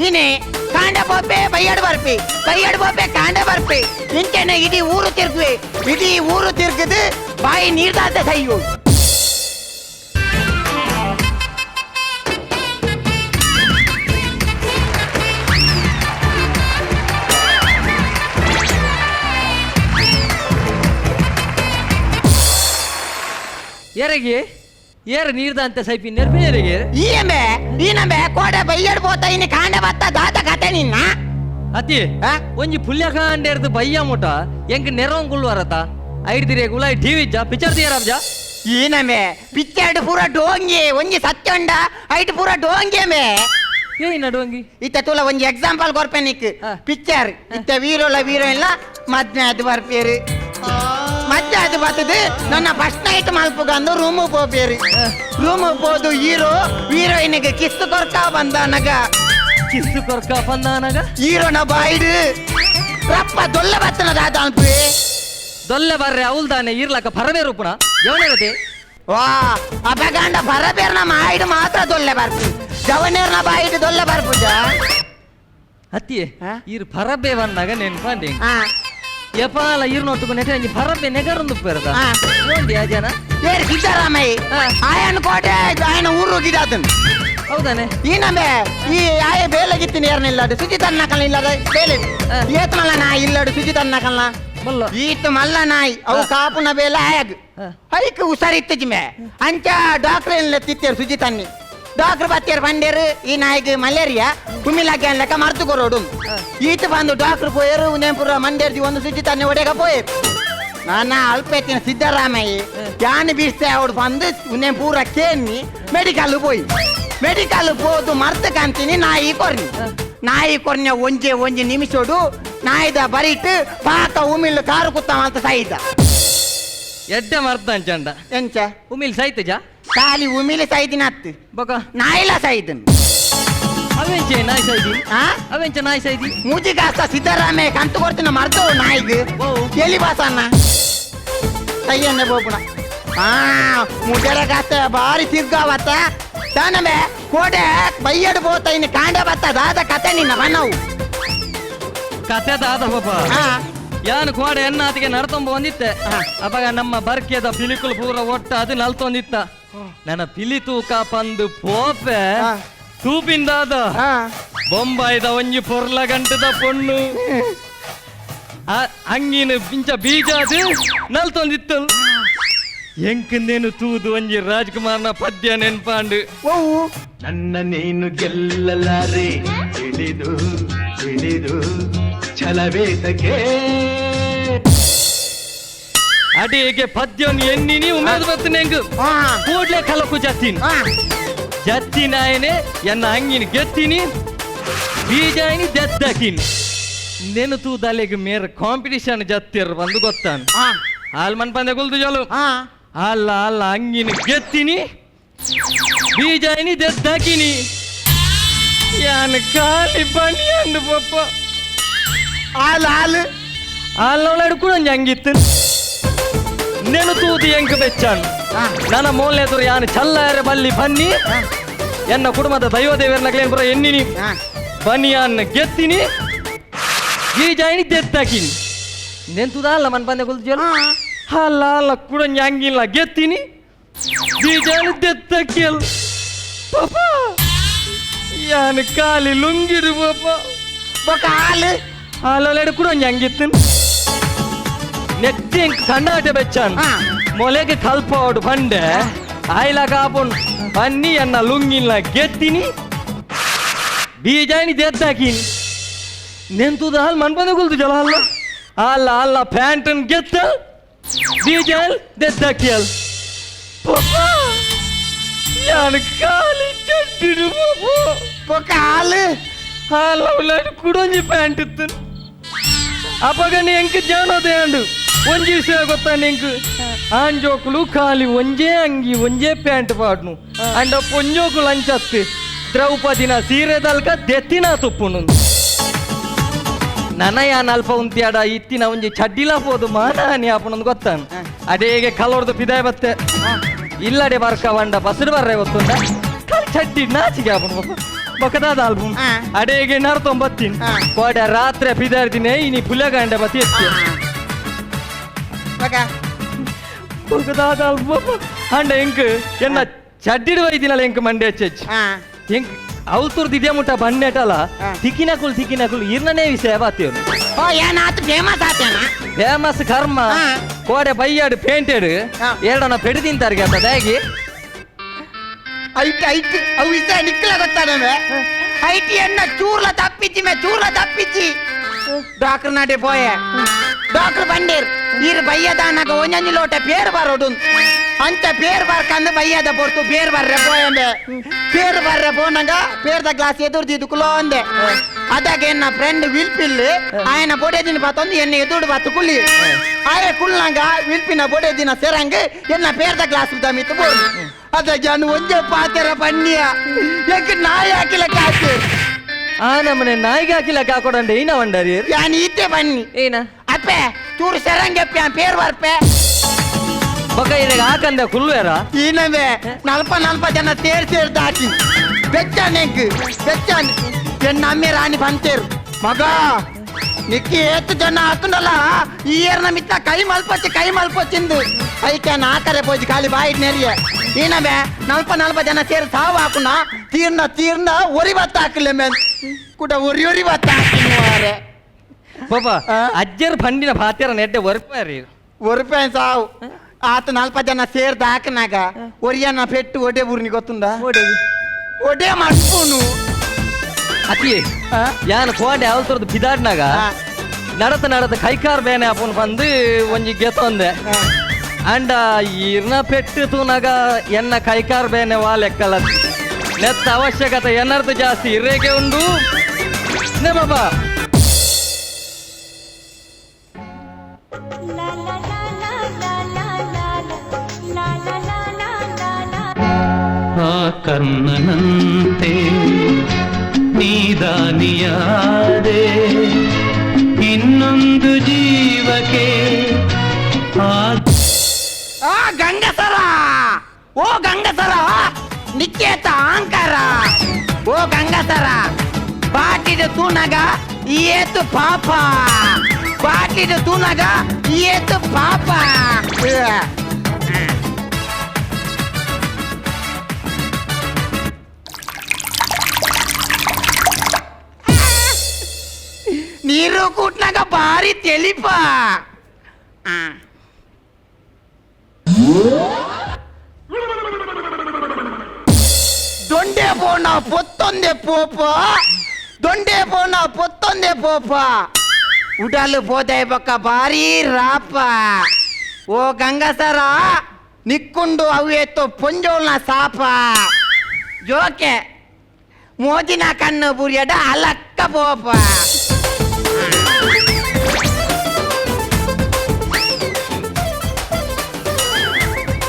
ఈనే కాండ పోపే బయ్యాడు ಬರ್ಪಿ ಬಯ್ಯಾಡು పోపే ಕಾಂಡ ಬರ್ಪಿ ಇಂಚೆನೆ ಇಡೀ ಊರು ತಿರುಗುವೆ ಇಡೀ ಊರು ತಿರುಗಿದು ಬಾಯಿ ನೀರ್ದಾದ ಸೈಯು ಏರಿಗೆ ಏರ ನೀರ್ದಂತೆ ಸೈಪಿ ನೆರ್ಪೇರಿಗೆ ಈಯಂಬೆ ಈನಂಬೆ ಕೋಡೆ ಬಯ್ಯಾಡು ಪೋತ ಇನ್ನು ಕಾಂಡ ಬತ್ತ ದಾತ ಕತೆ ನಿನ್ನ ಅತಿ ಒಂಜಿ ಪುಲ್ಯ ಕಾಂಡೇರ್ದು ಬಯ್ಯ ಮುಟ ಎಂಕ್ ನೆರವಂಗ್ ಕುಳ್ಳುವರತ ಐಡ್ದಿರೇ ಗುಲಾಯ್ ಟಿವಿ ಜಾ ಪಿಕ್ಚರ್ ತಿಯರಾಬ್ಜಾ ಈನಮೆ ಪಿಕ್ಚರ್ ಪೂರ ಡೋಂಗಿ ಒಂಜಿ ಸತ್ಯ ಉಂಡ ಐಟ್ ಪೂರ ಡೋಂಗಿ ಮೇ ಏಯ್ ನಡುವಂಗಿ ಇತ್ತ ತುಲ ಒಂಜಿ ಎಕ್ಸಾಂಪಲ್ ಕೊರ್ಪೆ ನಿಕ್ ಪಿಕ್ಚರ್ ಇತ್ತ ವೀರೋಲ ವೀರೋ ಇಲ್ಲ ಮದ್ವೆ ಅದು ಬರ್ಪೇರು ಮದ್ವೆ ಅದು ಬರ್ತದೆ ನನ್ನ ಫಸ್ಟ್ ನೈಟ್ ಮಲ್ಪುಗಂದು ರೂಮು ಪೋಪೇರು ರೂಮು ಪೋದು ಹೀರೋ ಹೀರೋಯಿನಿಗೆ ಕಿಸ್ತು ಕೊರ್ಕ ಬಂದನಗ ಕಿಸ್ತು ಕೊರ್ಕ ಬಂದನಗ ಹೀರೋನ ಬಾಯ್ಡು ರಪ್ಪ ದೊಲ್ಲ ಬತ್ತನ ದಾದ ಅನ್ಪಿ ದೊಲ್ಲೆ ಬರ್ರೆ ಅವಲ್ದಾನೆ ಇರ್ಲಕ್ಕ ಪರಬೇ ರೂಪಣ ಜವನೇರತೆ ವಾ ಅಪಗಂಡ ಪರಬೇರ್ನ ಮಾಯ್ಡು ಮಾತ್ರ ದೊಲ್ಲೆ ಬರ್ಪು ಜವನೇರ್ನ ಬಾಯ್ಡು ದೊಲ್ಲೆ ಬರ್ಪುಜ ಅತ್ತಿಯೇ ಇರ್ ಪರಬೆ ಬಂದಾಗ ನೆನ್ಪಂಡಿ ಯಪಾಲ ಇರ್ ನೋಟುಕು ನೆಟ ಅಂಜಿ ಪರಬೆ ನೆಗರೊಂದು ಪೆರದ ನೋಂಡಿ ಆ ಜನ ಏರ್ ಸಿದ್ದರಾಮಯ್ಯ ಆಯನ್ ಕೋಟೆ ಆಯನ ಊರು ಗಿಡಾತನ್ ಹೌದಾನೆ ಈನಂಬೆ ಈ ಆಯ ಬೇಲೆಗಿತ್ತಿನ ಏರ್ನಿಲ್ಲಡು ಸುಜಿ ತನ್ನಕಲ್ನ ಇಲ್ಲದ ಬೇಲೆ ಏತ್ಮಲ್ಲ ನಾಯಿ ಇಲ್ಲಡು ಸುಜಿ ತನ್ನಕಲ್ನ ಈತ ಮಲ್ಲ ನಾಯಿ ಅವು ಕಾಪುನ ಬೇಲೆ ಆಯಾಗ ಐಕ್ ಹುಷಾರಿತ್ತು ಜಿಮೆ ಅಂಚ ಡಾಕ್ಟರ್ ಏನಿಲ್ಲ ತಿತ್ತೇರು ಸುಜಿ ತನ್ನಿ ಡಾಕ್ಟರ್ ಬತ್ತೇರು ಬಂಡೇರು ಈ ನಾಯಿಗೆ ಮಲೇರಿಯಾ ಕುಮಿಲಾಕೆ ಲೆಕ್ಕ ಮರ್ತು ಕೊರೋಡು ಈತ ಬಂದು ಡಾಕ್ಟರ್ ಪೋಯರು ಉನೇಪುರ ಮಂಡೇರ್ದಿ ಒಂದು ಸುಜಿ ತನ್ನಿ ಒಡೆಗ ಪೋಯರು ನಾನ ಅಲ್ಪೇತಿನ ಸಿದ್ದರಾಮಯ್ಯ ಯಾನ್ ಬೀಸ್ತೆ ಅವಡು ಬಂದು ಉನ್ನೇ ಪೂರ ಕೇನ್ನಿ ಮೆಡಿಕಲ್ ಪೋಯಿ ಮೆಡಿಕಲ್ ಪೋದು ಮರ್ತು ಕಾಂತೀನಿ ನಾಯಿ ಕೊರ್ನಿ ನಾಯಿ ಕೊರ್ನ ಒಂಜೆ ಒಂಜಿ ನಿಮಿಷೋಡು ನಾಯಿದ ಬರಿಟ್ಟು ಪಾಕ ಉಮಿಲ್ ಕಾರು ಕುತ್ತ ಅಂತ ಸಾಯಿದ ಎಡ್ಡೆ ಮರ್ತ ಅಂಚಂಡ ಎಂಚ ಉಮಿಲ್ ಸೈತಜ ಖಾಲಿ ಉಮಿಲ್ ಸೈದಿನ ಅತ್ತು ಬೊಕ ನಾಯಿಲ ಸೈದನ್ ಅವೆಂಚೆ ನಾಯಿ ಸೈದಿ ಅವೆಂಚೆ ನಾಯಿ ಸೈದಿ ಮೂಜಿ ಕಾಸ್ತ ಸಿದ್ದರಾಮಯ್ಯ ಕಂತು ಕೊಡ್ತಿನ ಮರ್ತು ನಾಯಿಗೆ ಎಲ್ಲಿ ಬಾಸಣ್ಣ ಸೈಯನ್ನೆ ಬೋಪುಣ ಆ ಮುಜರ ಕಾಸ್ತ ಬಾರಿ ತಿರ್ಗಾವತ್ತ ತಾನಮೆ ಕೋಟೆ ಬೈಯಡು ಬೋತ ಇನ್ನು ಕಾಂಡ ಬತ್ತ ದಾದ ಕತೆ ನಿನ್ನ ಬನ್ನವು ಕತೆ ದಾದ ಪಾಪ ಯಾನು ಕೋಡೆ ಎನ್ನಾತಿಗೆ ನಡ್ತೊಂಬ ಬಂದಿತ್ತೆ ಅವಾಗ ನಮ್ಮ ಬರ್ಕೆದ ಪಿಲಿಕುಲು ಪೂರ ಒಟ್ಟ ಅದು ನಲ್ತೊಂದಿತ್ತ ನನ್ನ ಪಿಲಿ ತೂಕ ಪಂದು ಪೋಪೆ ತೂಪಿಂದಾದ ಬೊಂಬಾಯ್ದ ಒಂಜಿ ಪೊರ್ಲ ಗಂಟದ ಪೊಣ್ಣು ಅಂಗಿನ ಪಿಂಚ ಬೀಜ ಅದು ನಲ್ತೊಂದಿತ್ತು ಎಂಕಂದೇನು ತೂದು ಒಂಜಿ ರಾಜ್ಕುಮಾರ್ನ ಪದ್ಯ ನೆನ್ಪಾಂಡು ನನ್ನ ನೀನು ಗೆಲ್ಲಲಾರೆ ತಿಳಿದು ತಿಳಿದು ಛಲವೇತಕ್ಕೆ ಅಡಿಗೆ ಪದ್ಯವನ್ನು ಎನ್ನಿನಿ ಉಮೇದ್ ಬರ್ತನೆ ಹೆಂಗು ಕೂಡ್ಲೆ ಕಲಕು ಜತ್ತೀನಿ ಜತ್ತಿನಾಯನೆ ಎನ್ನ ಅಂಗಿನ ಗೆತ್ತೀನಿ ಬೀಜಾಯಿನಿ ದೆದ್ದಾಕಿನಿ ನೆನು ತೂದಲೆಗ್ ಮೇರ್ ಕಾಂಪಿಟಿಷನ್ ಜತ್ತಿರ್ ಬಂದು ಗೊತ್ತಾನು ಹಾಲ್ ಮನ್ ಪಂದೆ ಕುಲ್ದು ಜಲು ಅಲ್ಲ ಅಲ್ಲ ಅಂಗಿನ ಗೆತ್ತೀನಿ ಬೀಜಾಯಿನಿ ದೆದ್ದಾಕಿನಿ ಯಾನ್ ಖಾಲಿ ಬನ್ನಿ ಅಂದು ಪಪ್ಪ ಹಾಲು ಹಾಲು ಹಾಲು ಕೂಡ ಅಂಗಿತ್ತು ನೆನು ತೂದು ಎಂಕ್ ಬೆಚ್ಚಾನು ನನ್ನ ಮೋಲ್ನೆದುರು ಯಾನು ಚಲ್ಲಾರೆ ಬಲ್ಲಿ ಬನ್ನಿ ಎನ್ನ ಕುಟುಂಬದ ದೈವ ದೇವರನ್ನ ಪುರ ಎನ್ನಿನಿ ಬನಿಯಾನ್ ಗೆತ್ತೀನಿ ಬೀಜಾಯಿನಿ ದೆತ್ತಾಕಿನಿ ನೆಂತುದ ಅಲ್ಲ ಮನ್ ಬಂದೆ ಕುಲ್ದು ಜಲ ಅಲ್ಲ ಅಲ್ಲ ಕೂಡ ಅಂಗಿಲ್ಲ ಗೆತ್ತೀನಿ ಬೀಜಾಯಿನಿ ದೆತ್ತಕ್ಕಿಯಲ್ ಪಾಪ ಯಾನು ಖಾಲಿ ಲುಂಗಿಡು ಪಾಪ ಬೊಕ ಹಾಲು ಹಾಲೊಲೆಡು ಕೂಡ ಅಂಗಿತ್ತು ನೆತ್ತಿ ಕಣ್ಣಾಟೆ ಬೆಚ್ಚಾನ್ ಮೊಲೆಗೆ ಕಲ್ಪೋಡು ಬಂಡೆ ಆಯ್ಲ ಕಾಪುನ್ ಬನ್ನಿ ಎನ್ನ ಲುಂಗಿಲ್ಲ ಗೆತ್ತೀನಿ ಬೀಜಾಯಿನಿ ದೆದ್ದಾಕಿನಿ ನೆಂತುದ ಹಾಲು ಮನ್ ಬಂದ ಕುಲ್ತು ಜಲ ಅಲ್ಲ ಅಲ್ಲ ಅಲ್ಲ ಪ್ಯಾಂಟನ್ ಗೆತ್ತ ಬೀಜಾಲ್ ದೆದ್ದಾಕಿಯಲ್ ಪಾಪ ಯಾನು ಖಾಲಿ ಚಡ್ಡಿಡು ಪಾಪ ಬೊಕ ಹಾಲು ಹಾಲು ಕುಡೊಂಜಿ ಪ್ಯಾಂಟ್ ಇತ್ತು ಅಪಗಣಿ ಎಂಕ್ ಜಾನೋದೆ ಅಂಡು ಒಂಜಿ ವಿಷಯ ಗೊತ್ತಾ ನಿಂಕ್ ಆಂಜೋಕುಲು ಖಾಲಿ ಒಂಜೇ ಅಂಗಿ ಒಂಜೇ ಪ್ಯಾಂಟ್ ಪಾಡ್ನು ಅಂಡ ಪೊಂಜೋಕುಲು ಅಂಚತ್ತು ದ್ರೌಪದಿನ ಸೀರೆ ದಲ್ಕ ದೆತ್ತಿನ ತುಪ್ಪುನು ನನಯ ನಲ್ಪ ಉಂತಿಯಾಡ ಇತ್ತಿನ ಒಂಜಿ ಚಡ್ಡಿಲ ಪೋದು ಮಾನಾನಿ ಆಪುನಂದು ಗೊತ್ತಾನು ಅದೇಗೆ ಕಲೋರ್ದು ಪಿದಾಯ ಬತ್ತೆ ಇಲ್ಲಡೆ ಬರ್ಕ వంಡ ಬಸ್ರು ಬರ್ರೆ ಗೊತ್ತುಂಡ ಖಾಲಿ ಚಡ್ಡಿ ನಾಚಿಗೆ ಆಪುನು ಪಾಪ ಬಕದಾದ ಆಲ್ಬಮ್ ಅಡೇಗೆ ನರ್ತೊಂಬತ್ತೀನಿ ಕೋಡೆ ರಾತ್ರಿ ಪಿದಾರ್ದಿನಿ ಇನಿ ಪುಲಗಂಡ ಬತ್ತಿ ಎತ್ತಿ ಬಕದಾದ ಆಲ್ಬಮ್ ಅಂಡ ಎಂಕ್ ಎನ್ನ ಚಡ್ಡಿಡು ವೈದಿನಲ್ಲ ಎಂಕ್ ಮಂಡೆ ಹೆಚ್ಚು ಎಂಕ್ ಅವತುರ್ದು ಇದೇ ಮುಟ್ಟ ಬಂಡೆಟಲ್ಲ ತಿಕ್ಕಿನಕುಲು ತಿಕ್ಕಿನಕುಲು ಇರ್ನನೇ ವಿಷಯ ಬಾತಿಯವರು ಓ ಏನಾತು ಫೇಮಸ್ ಆತೇನ ಫೇಮಸ್ ಕರ್ಮ ಕೋಡೆ ಬೈಯಾಡು ಪೇಂಟೆಡ್ ಎರಡನ ಪೆಡು ತಿಂತಾರಿಗೆ ಅಂತ ದಾಗಿ ಐಟ್ ಐಟ್ ಅವು ವಿಷಯ ನಿಕ್ಕಲ ಗೊತ್ತಾನವೆ ಐಟಿ ಎನ್ನ ಚೂರ್ಲ ತಪ್ಪಿಚ್ಚಿ ಮೇ ಚೂರ್ಲ ತಪ್ಪಿಚ್ಚಿ ಡಾಕ್ಟರ್ ನಾಟೆ ಪೋಯೆ ಡಾಕ್ಟರ್ ಬಂಡೇರ್ ಈರ್ ಬಯ್ಯದಾನಾಗ ಒಂಜೊಂಜಿ ಲೋಟ ಪೇರು ಬರೋಡು ಅಂತ ಪೇರ್ ಬರ್ಕಂದು ಬಯ್ಯದ ಪೊರ್ತು ಪೇರ್ ಬರ್ರೆ ಪೋಯಂದೆ ಪೇರ್ ಬರ್ರೆ ಪೋನಂಗ ಪೇರ್ದ ಗ್ಲಾಸ್ ಎದುರ್ದಿದ್ದು ಕುಲೋ ಅಂದೆ ಅದಾಗ ಎನ್ನ ಫ್ರೆಂಡ್ ವಿಲ್ಪಿಲ್ ಆಯನ ಬೊಡೆ ದಿನ ಬಾತೊಂದು ಎನ್ನ ಎದುರು ಬಾತು ಕುಲಿ ಆಯ ಕುಲ್ನಂಗ ವಿಲ್ಪಿನ ಬೊಡೆ ದಿನ ಸೆರಂಗ್ ಎನ್ನ ಪೇರ್ದ ಗ್ಲಾಸ್ ದಮಿತ್ತು ಬೋಡು ಅದಾಗ ನಾನು ಒಂಜೆ ಪಾತೆರ ಬನ್ನಿಯ ಎಂಕ್ ನಾಯಿ ಹಾಕಿಲ ಕಾಸು ಆ ನಮ್ಮನೆ ನಾಯಿಗೆ ಹಾಕಿಲ್ಲ ಹಾಕೊಡಂಡೆ ಏನ ವಂಡರಿ ಯಾನ್ ಈತೆ ಬನ್ನಿ ಏನ ಅಪ್ಪೆ ಚೂರು ಸೆರಂಗೆಪ್ಪೆ ಪೇರ್ ಬರ್ಪೆ ಬೊಕ ಇರೆಗ್ ಹಾಕಂದೆ ಕುಲ್ವೇರ ಈನವೇ ನಲ್ಪ ನಲ್ಪ ಜನ ಸೇರ್ ಸೇರ್ ದಾಟಿ ಬೆಚ್ಚಾನ್ ಎಂಕ್ ಬೆಚ್ಚಾನ್ ಎನ್ನ ಅಮ್ಮೆ ರಾಣಿ ಬಂತೇರು ಮಗ ನಿಕ್ಕಿ ಏತು ಜನ ಹಾಕೊಂಡಲ್ಲ ಈ ಏರ್ನ ಮಿತ್ತ ಕೈ ಮಲ್ಪಚ್ಚಿ ಕೈ ಮಲ್ಪಚ್ಚಿಂದು ಐಕೆ ಆಕರೆ ಪೋಜಿ ಖಾಲಿ ಬಾಯಿ ನೆರಿಯ ಈನವೇ ನಲ್ಪ ನಲ್ಪ ಜನ ಸೇರಿ ಸಾವು ಹಾಕುನ ತೀರ್ನ ತೀರ್ನ ಒರಿ ಬತ್ತ ಹಾಕಲೆ ಮೇನ್ ಕುಟ ಒರಿ ಒರಿ ಬತ್ತ ಹಾಕಿನ ಪಾಪ ಅಜ್ಜರ್ ಬಂಡಿನ ಭಾತ್ಯರ ನೆಡ್ಡೆ ಒರ್ಪಾರಿ ಒರ್ಪೇನ್ ಸಾವು ಆತ ನಲ್ಪ ಜನ ಸೇರ್ದ ಹಾಕನಾಗ ಒರಿಯನ್ನ ಪೆಟ್ಟು ಒಡೆ ಬುರ್ನಿ ಗೊತ್ತುಂಡ ಒಡೆ ಮಡ್ಪುನು ಅತಿ ಯಾನ್ ಕೋಡೆ ಅವತರದ್ದು ಬಿದಾಡ್ನಾಗ ನಡತ ನಡತ ಕೈಕಾರ್ ಬೇನೆ ಅಪ್ಪನ್ ಬಂದು ಒಂಜಿ ಗೆತ್ತೊಂದೆ ಅಂಡ ಇರ್ನ ಪೆಟ್ಟು ತೂನಾಗ ಎನ್ನ ಕೈಕಾರ್ ಬೇನೆ ವಾ ಲೆಕ್ಕಲ್ಲ ನೆತ್ತ ಅವಶ್ಯಕತೆ ಎನ್ನರ್ದು ಜಾಸ್ತಿ ಇರ್ರೇಗೆ ಉಂಡು ನೇ ಬಾಬಾ ಆ ಕರ್ಣನಂತೆ ನೀದಾನಿಯಾದೆ ಇನ್ನೊಂದು ಜೀವಕ್ಕೆ ಆ ಗಂಗಸರ ಓ ಗಂಗಸರ ನಿಕ್ಕೇತ ಆಂಕಾರ ಓ ಗಂಗಸರ ಬಾಟಿದ ತೂನಗ ಏತು ಪಾಪ ಬಾಟಿದ ತೂನಗ ಏತು ಪಾಪ ನೀರು ಕೂಟ್ನಾಗ ಭಾರಿ ತೆಲಿಪ ದೊಂಡೆ ಪೋಣ ಪೊತ್ತೊಂದೆ ಪೋಪ ದೊಂಡೆ ಪೋಣ ಪೊತ್ತೊಂದೆ ಪೋಪ ಉಡಲು ಬೋದಾಯ ಬಕ್ಕ ಭಾರಿ ರಾಪ ಓ ಗಂಗಸರ ನಿಕ್ಕೊಂಡು ಅವು ಎತ್ತು ಪೊಂಜೋಲ್ನ ಸಾಪ ಜೋಕೆ ಮೋದಿನ ಕಣ್ಣು ಬುರಿಯಡ ಅಲಕ್ಕ ಪೋಪ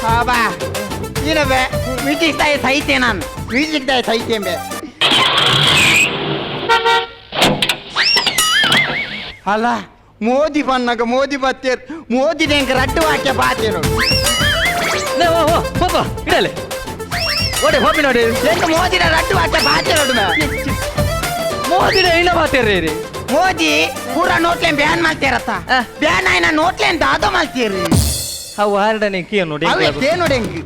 ಬಾಬಾ ಏನವೇ ಮ್ಯೂಸಿಕ್ ದಾಯ ಸಹಿತೆ ನಾನು ಮ್ಯೂಸಿಕ್ ದಾಯ ಸಹಿತೆ ಬೇ ಅಲ್ಲ ಮೋದಿ ಬನ್ನಾಗ ಮೋದಿ ಬತ್ತೇರು ಮೋದಿ ಹೆಂಗೆ ರಡ್ಡು ಹಾಕ್ಯ ಬಾತೇರು ಪಾಪ ಇಡಲೆ ಓಡೆ ಹೋಪಿ ನೋಡಿ ಹೆಂಗ ಮೋದಿನ ರಡ್ಡು ಹಾಕ್ಯ ಬಾತೇರು ಮೋದಿನ ಏನ ಬಾತೇರಿ ಮೋದಿ ಪೂರ ನೋಟ್ಲೇನ್ ಬ್ಯಾನ್ ಮಾಡ್ತೇರತ್ತ ಬ್ಯಾನ್ ಆಯ್ನ ನೋಟ್ಲೇನ್ ದಾದೋ ಮಾಡ್ತೀರಿ ಅವು ಹಾರಡನೆ ಕೀ ನೋಡಿ ಅವೇ ನೋಡಿ ಹೆಂಗೆ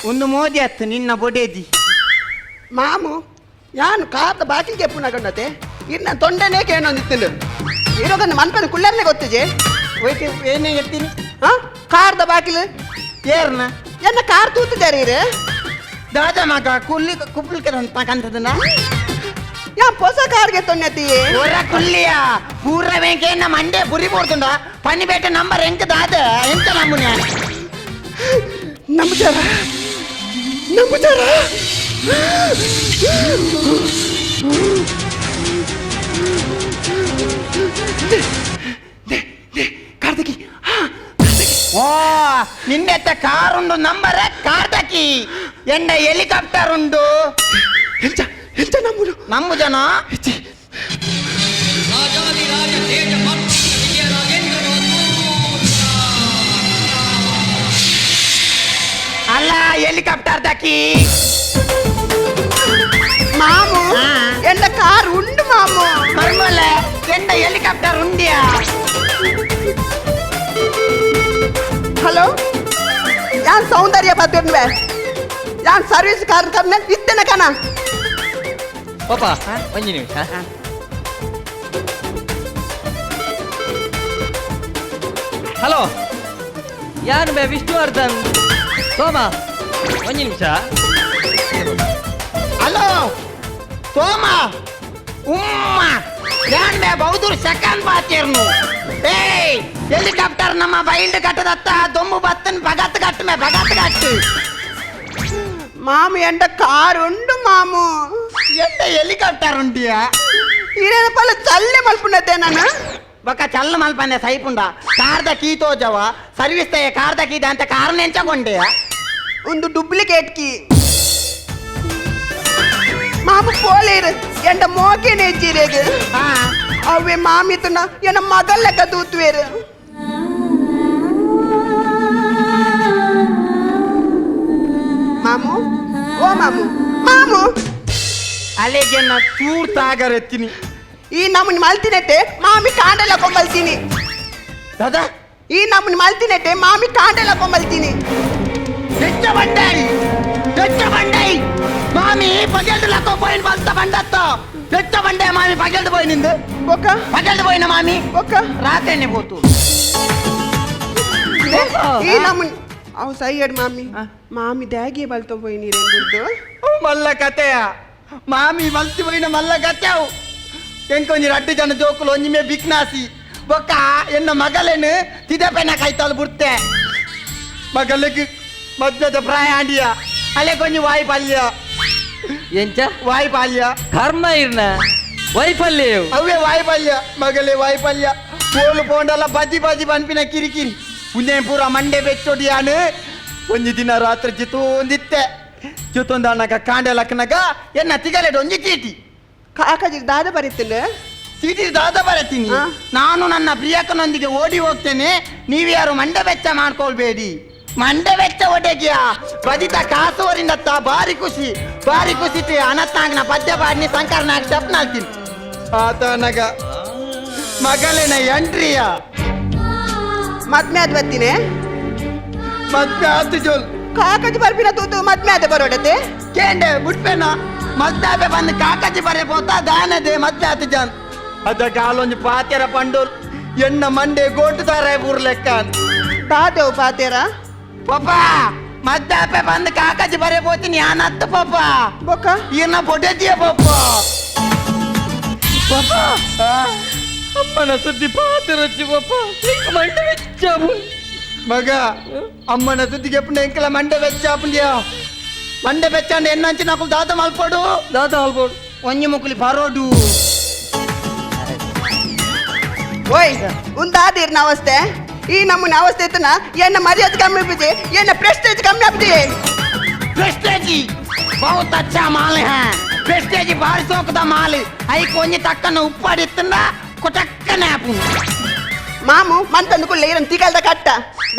ಒಂದು ಮೋದಿ ಅತ್ತು ನಿನ್ನ ಬೊಡೇದಿ ಮಾಮು ಯಾನು ಕಾದ ಬಾಕಿಲ್ಗೆ ಎಪ್ಪುನ ಗಂಡತೆ ಇನ್ನು ತೊಂಡನೇ ಕೇಳೊಂದಿತ್ತು ಇರೋಗನ್ನ ಮನ್ಪನ ಕುಳ್ಳರ್ನೆ ಗೊತ್ತಿಜೆ ಹೋಯ್ತು ಏನೇ ಎತ್ತೀನಿ ಹಾ ಕಾರ್ದ ಬಾಕಿಲು ಏರ್ನ ಎನ್ನ ಕಾರ್ ತೂತಿದ್ದಾರೆ ಇರು ದಾದ ಮಗ ಕುಲ್ಲಿ ಕುಪ್ಪಲ್ಕೆ ಕಂತದನ ಯಾ ಹೊಸ ಕಾರ್ಗೆ ತೊಣ್ಣತಿ ಪೂರ ಕುಲ್ಲಿಯ ಪೂರ ವೆಂಕೆ ಮಂಡೆ ಬುರಿ ಬೋಡ್ತುಂಡ ಪನ್ನಿ ಬೇಟೆ ನಂಬರ್ ಎಂಕ ದಾದ ಎಂತ ನಮ್ಮನೆ ನಮಸ್ಕಾರ. ನಂಬುಜಾರ ಕಾರ್ದಕಿ. ಓ ನಿನ್ನೆತ್ತ ಕಾರ್ ಉಂಡು ನಂಬರ ಕಾರ್ದಕಿ ಎಂಡ ಹೆಲಿಕಾಪ್ಟರ್ ಉಂಡು. ಎಂಚ ಎಂಚ ನಂಬುನು? ನಂಬು ಜನ. ಅಲ್ಲ ಹೆಲಿಕಾಪ್ಟರ್ ದಕಿ. ಮಾಮು ಎಂಡ ಕಾರ್ ಉಂಡು ಮಾಮು. ಮರ್ಮಲ ಎಂಡ ಹೆಲಿಕಾಪ್ಟರ್ ಉಂಡಿಯಾ? ಹಲೋ ಯಾನ್ ಸೌಂದರ್ಯ ಬತ್ತಿರ್ನುವೆ ಯಾನ್ ಸರ್ವಿಸ್ ಕಾರ್ ಕರ್ನ ಇತ್ತೇನೆ ಕಣ. ಪಾಪ ಒಂಜಿ ನಿಮಿಷ. ಹಲೋ ಯಾನ್ ಬೇ ವಿಷ್ಣುವರ್ಧನ್ ಸೋಮ ಒಂಜಿ ನಿಮಿಷ. ಹಲೋ ಸೋಮ ಉಮ್ಮ ಯಾನ್ ಬೇ ಬೌದೂರ್ ಸೆಕೆಂಡ್ ಬಾತಿರ್ನು. ಏಯ್ ಹೆಲಿಕಾಪ್ಟರ್ ನಮ್ಮ ಬೈಲ್ಡ್ ಕಟ್ಟದತ್ತ ದೊಮ್ಮು ಬತ್ತನ್ ಭಗತ್ ಕಟ್ಟು ಮೇ ಭಗತ್ ಕಟ್ಟು. ಮಾಮು ಎಂಡ ಕಾರ್ ಉಂಡು ಮಾಮು. ಎಂಡ ಹೆಲಿಕಾಪ್ಟರ್ ಉಂಡಿಯಾ? ಇರೇನಪ್ಪಲ್ಲ ಚಲ್ಲೆ ಮಲ್ಪುನದ್ದೆ ನಾನು. ಬೊಕ್ಕ ಚಲ್ಲು ಮಲ್ಪಂದೆ ಸೈಪುಂಡ ಕಾರ್ದ ಕೀ ತೋಜವ ಸರ್ವಿಸ್ ತಯ ಕಾರ್ದ ಕೀದ ಅಂತ ಕಾರ್ ನೆಂಚಗೊಂಡೆಯ. ಒಂದು ಡೂಪ್ಲಿಕೇಟ್ ಕೀ ಮಾಮು ಪೋಲೇರು ಎಂಡ ಮೋಕೆ ನೆಜ್ಜಿರೇಗು ಅವೇ ಮಾಮಿತನ ಎನ್ನ ಮಗಲ್ ಲೆಕ್ಕ ತೂತುವೇರು. ಮಾಮು ಓ ಮಾಮು ಮಾಮು ಅಲೆಗೆ ನಾ ಚೂರ್ ತಾಗರೆತ್ತೀನಿ. ಈ ನಮ್ಮನ್ನ ಮಲ್ತಿನಟ್ಟೆ ಮಾಮಿ ಕಾಂಡಲ ಕೊಮ್ಮಲ್ತೀನಿ. ದಾದಾ ಈ ನಮ್ಮನ್ನ ಮಲ್ತಿನಟ್ಟೆ ಮಾಮಿ ಕಾಂಡಲ ಕೊಮ್ಮಲ್ತೀನಿ. ಬೆಚ್ಚ ಬಂಡೈ ಬೆಚ್ಚ ಬಂಡೈ ಮಾಮಿ ಪಗೆಲ್ದು ಲಕ್ಕೋ ಪೋಯಿನ್ ಬಂತ ಬಂಡತ್ತ ಬೆಚ್ಚ ಬಂಡೆ ಮಾಮಿ ಪಗೆಲ್ದು ಪೋಯಿನಿಂದು ಒಕ್ಕ ಪಗೆಲ್ದು ಪೋಯಿನ ಮಾಮಿ ಒಕ್ಕ ರಾತ್ರಿನೇ ಪೋತು. ಈ ನಮ್ಮನ್ ಅವು ಸೈಯಡ್ ಮಾಮಿ ಮಾಮಿ ದ್ಯಾಗಿ ಬಲ್ತೊ ಪೋಯಿ ನೀರೇನು ಬುಡ್ದು ಮಲ್ಲ ಕತೆಯ ಮಾಮಿ ಮಲ್ತಿ ಪೋಯಿನ ಮಲ್ಲ ಕತೆವು ಎಂಕೊಂಜಿ ರಡ್ಡು ಜನ ಜೋಕುಲು ಒಂಜಿ ಮೇ ಬಿಕ್ನಾಸಿ ಬೊಕ್ಕ ಎನ್ನ ಮಗಲೇನು ತಿದಪೆನ ಕೈತಾಲ್ ಬುಡ್ತೆ ಮಗಲಿಗೆ ಮದ್ವೆದ ಪ್ರಾಯ ಆಂಡಿಯ ಅಲೆ ಕೊಂಜಿ ವಾಯಿ ಪಲ್ಯ ಎಂಚ ವಾಯಿ ಪಲ್ಯ ಕರ್ಮ ಇರ್ನ ವೈಫಲ್ಯ ಅವೇ ವಾಯಿ ಪಲ್ಯ ಮಗಲೇ ವಾಯಿ ಪಲ್ಯ ಪೋಲು ಪೋಂಡಲ್ಲ ಬಜಿ ಬಜಿ ಪನ್ಪಿನ ಕಿರಿಕಿರಿ ಉಂದೇ ಪೂರ ಮಂಡೆ ಬೆಚ್ಚೊಡಿಯಾನು. ಒಂಜಿ ದಿನ ರಾತ್ರಿ ಜಿತೊಂದಿತ್ತೆ ಜಿತೊಂದು ಅಣ್ಣಗ ಕಾಂಡೆ ಲಕ್ಕನಗ ಎನ್ನ ತಿಗಲೆಡ್ ಒಂಜಿ ಚೀಟಿ. ಕಾಕಾಜಿಗೆ ದಾದ ಬರೀತೀನಿ ಚೀಟಿ ದಾದ ಬರತೀನಿ. ನಾನು ನನ್ನ ಪ್ರಿಯಕನೊಂದಿಗೆ ಓಡಿ ಹೋಗ್ತೇನೆ, ನೀವ್ಯಾರು ಮಂಡೆ ಬೆಚ್ಚ ಮಾಡ್ಕೊಳ್ಬೇಡಿ. ಮಂಡೆ ಬೆಚ್ಚ ಒಡೆಗಿಯ ಬದಿತ ಕಾಸುವರಿಂದತ್ತ ಭಾರಿ ಖುಷಿ ಭಾರಿ ಖುಷಿ ಅನತ್ನಾಗ್ನ ಪದ್ಯ ಪಾಡ್ನಿ ಶಂಕರ್ನಾಗ್ ಸ್ಟೆಪ್ ನಾಲ್ತೀನಿ. ಆತನಗ ಮಗಲಿನ ಎಂಟ್ರಿಯ ಮದ್ಮೆ ಆದ್ ಬತ್ತೀನಿ ಮದ್ವೆ ಆತು ಜೋಲ್ ಕಾಕಾಜಿ ಬರ್ಪಿನ ತೂತು ಮದ್ಮೆ ಆದ ಬರೋಡತೆ ಕೇಂಡೆ ಬುಟ್ಪೇನ ಮದ್ದಾಪೆ ಬಂದು ಕಾಕಾಜಿ ಬರೆ ಪೋತಾ ದಾನದೆ ಮದ್ವೆ ಆತು ಜಾನ್ ಅದಕ್ಕೆ ಆಲೊಂಜಿ ಪಾತೆರ ಪಂಡೋಲ್ ಎಣ್ಣ ಮಂಡೆ ಗೋಟುದಾರ ಊರ್ ಲೆಕ್ಕ. ದಾದೇವು ಪಾತೆರ ಪಪ್ಪ ಮದ್ದಾಪೆ ಬಂದು ಕಾಕಾಜಿ ಬರೆ ಪೋತೀನಿ ಯಾನತ್ತು ಪಪ್ಪ ಬೊಕ್ಕ ಇನ್ನ ಪೊಟೆಜಿಯ ಪಪ್ಪ ಪಪ್ಪ ಅಮ್ಮನ ಸುದ್ದಿ ಪಾತೆರಚ್ಚಿ ಪಪ್ಪ ಮಂಡೆ ಬೆಚ್ಚಾಪು. ಮಗ ಅಮ್ಮನ ಸುದ್ದಿಗೆ ಎಪ್ಪು ಎಂಕಲ ಮಂಡೆ ಬೆಚ್ಚಾಪುಂಡಿಯ ಮಂಡೆ ಬೆಚ್ಚಾಂಡ ಎನ್ನಂಚಿ నాకు ದಾತ ಮಲ್ಪಡು ದಾತ ಮಲ್ಪಡು ಒಂಜಿ ಮುಕ್ಕುಲಿ ಪರೋಡು. ಓಯ್ ಉಂದಾದಿರ್ನ ಅವಸ್ಥೆ ಈ ನಮ್ಮನ್ನ ಅವಸ್ಥೆ ಇತ್ತನ ಎನ್ನ ಮರ್ಯಾದೆ ಕಮ್ಮಿ ಬಿದ್ದೆ ಎನ್ನ ಪ್ರೆಸ್ಟೇಜ್ ಕಮ್ಮಿ ಆಗ್ಬಿದೆ. ಪ್ರೆಸ್ಟೇಜ್ ಬಹುತ್ ಅಚ್ಚಾ ಮಾಲ್ ಹೈ ಪ್ರೆಸ್ಟೇಜ್ ಬಾರಿ ಸೋಕದ ಮಾಲ್ ಐಕ್ ಒಂಜಿ ತಕ್ಕನ ಉಪ್ಪಾಡಿತ್ತಂದ ಕೊಟಕ್ಕನೆ ಆಪು. ಮಾಮು ಮಂತಂದು ಕುಲ್ಲ ಇರನ್ ತಿಗಲ್ದ ಕಟ್ಟ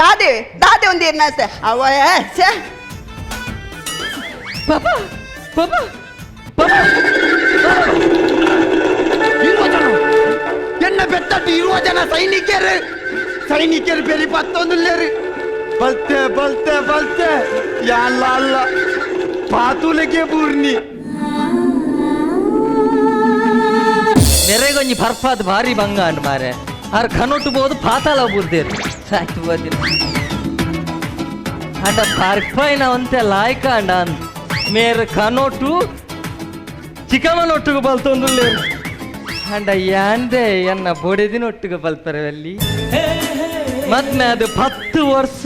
ದಾದೆ ದಾದೆ ಒಂದು ಇರ್ನ ಅಷ್ಟೇ ಅವ ಛೇ. ಪಾಪ ಪಾಪ ಪಾಪ ಇರುವ ಜನ ಎನ್ನ ಬೆತ್ತಟ್ಟು ಇರುವ ಜನ ಸೈನಿಕರು ಸೈನಿಕರು ಬೆರಿ ಪತ್ತೊಂದುಲ್ಲೇರು ಬಲ್ತೆ ಬಲ್ತೆ ಬಲ್ತೆ ಯಾಲ್ಲ ಅಲ್ಲ ಪಾತುಲೆಗೆ ಬೂರ್ನಿ ಮೆರೆಗೊಂಜಿ ಬರ್ಫಾದ್ ಭಾರಿ ಬಂಗ ಅಂಡ್ ಮಾರೆ ಆರ್ ಖನೊಟ್ಟು ಬೋದು ಪಾತಾಳ ಬೂರ್ದೇರು ಸಾಯ್ತು ಬೋದಿನ ಅಂಡ ಬರ್ಫಾಯಿನ ಒಂತೆ ಲಾಯ್ಕ ಅಂಡ ಮೇರ್ ಖನೊಟ್ಟು ಚಿಕ್ಕಮ್ಮನೊಟ್ಟಿಗೆ ಬಲ್ತೊಂದುಲ್ಲೇರು ಅಂಡ ಯಾಂದೆ ಎನ್ನ ಬೊಡೆದಿನೊಟ್ಟಿಗೆ ಬಲ್ಪರೆ ಅಲ್ಲಿ ಮದ್ಮೆ ಅದು 10 ವರ್ಷ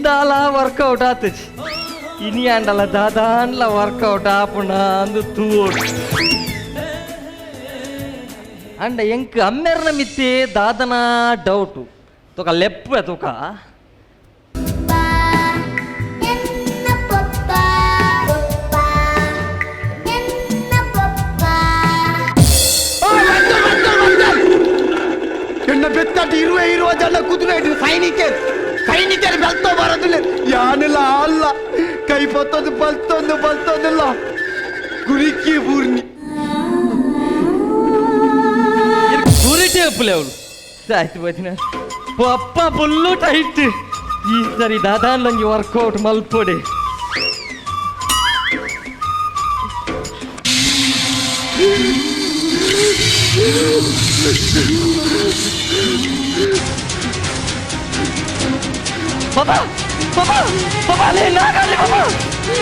ದಾಲ ವರ್ಕೌಟ್ ಆತಚಿ. ಇನಿ ಆಂಡಲ ದಾದಾನ್ಲ ವರ್ಕೌಟ್ ಆಪುಣ ಅಂದು ತೂಡು ಅಂಡ ಎಂಕ್ ಅಮ್ಮೆರ್ನ ಮಿತ್ತೆ ದಾದನ ಡೌಟು ತೂಕ ಲೆಪ್ಪೆ ತೂಕ ಎನ್ನ ಬೆತ್ತಟ್ಟು ಇರುವ ಇರುವ ಜನ ಕುದುರೆ ಸೈನಿಕರು ಸೈನಿಕರು ಬೆಲ್ತೋ ಬರೋದಿಲ್ಲ ಯಾನಿಲ್ಲ ಅಲ್ಲ ಕೈ ಬತ್ತೊಂದು ಬಲ್ತೊಂದು ಬಲ್ತೊಂದಿಲ್ಲ ಗುರಿಕಿ ಬೂರ್ನಿ ಗುರಿ ಟೇಪುಲೆ ಅವಳು ಆಯ್ತು ಬದಿನ ಪಪ್ಪ ಫುಲ್ಲು ಟೈಟ್ ಈ ಸರಿ ದಾದಾನ್ಲಂಗಿ ವರ್ಕೌಟ್ ಮಲ್ಪೊಡೆ ಬಾಬಾ ಬಾಬಾ ಬಾಬಾ ಲೇ ನಾಗಲ್ಲಿ ಬಾಬಾ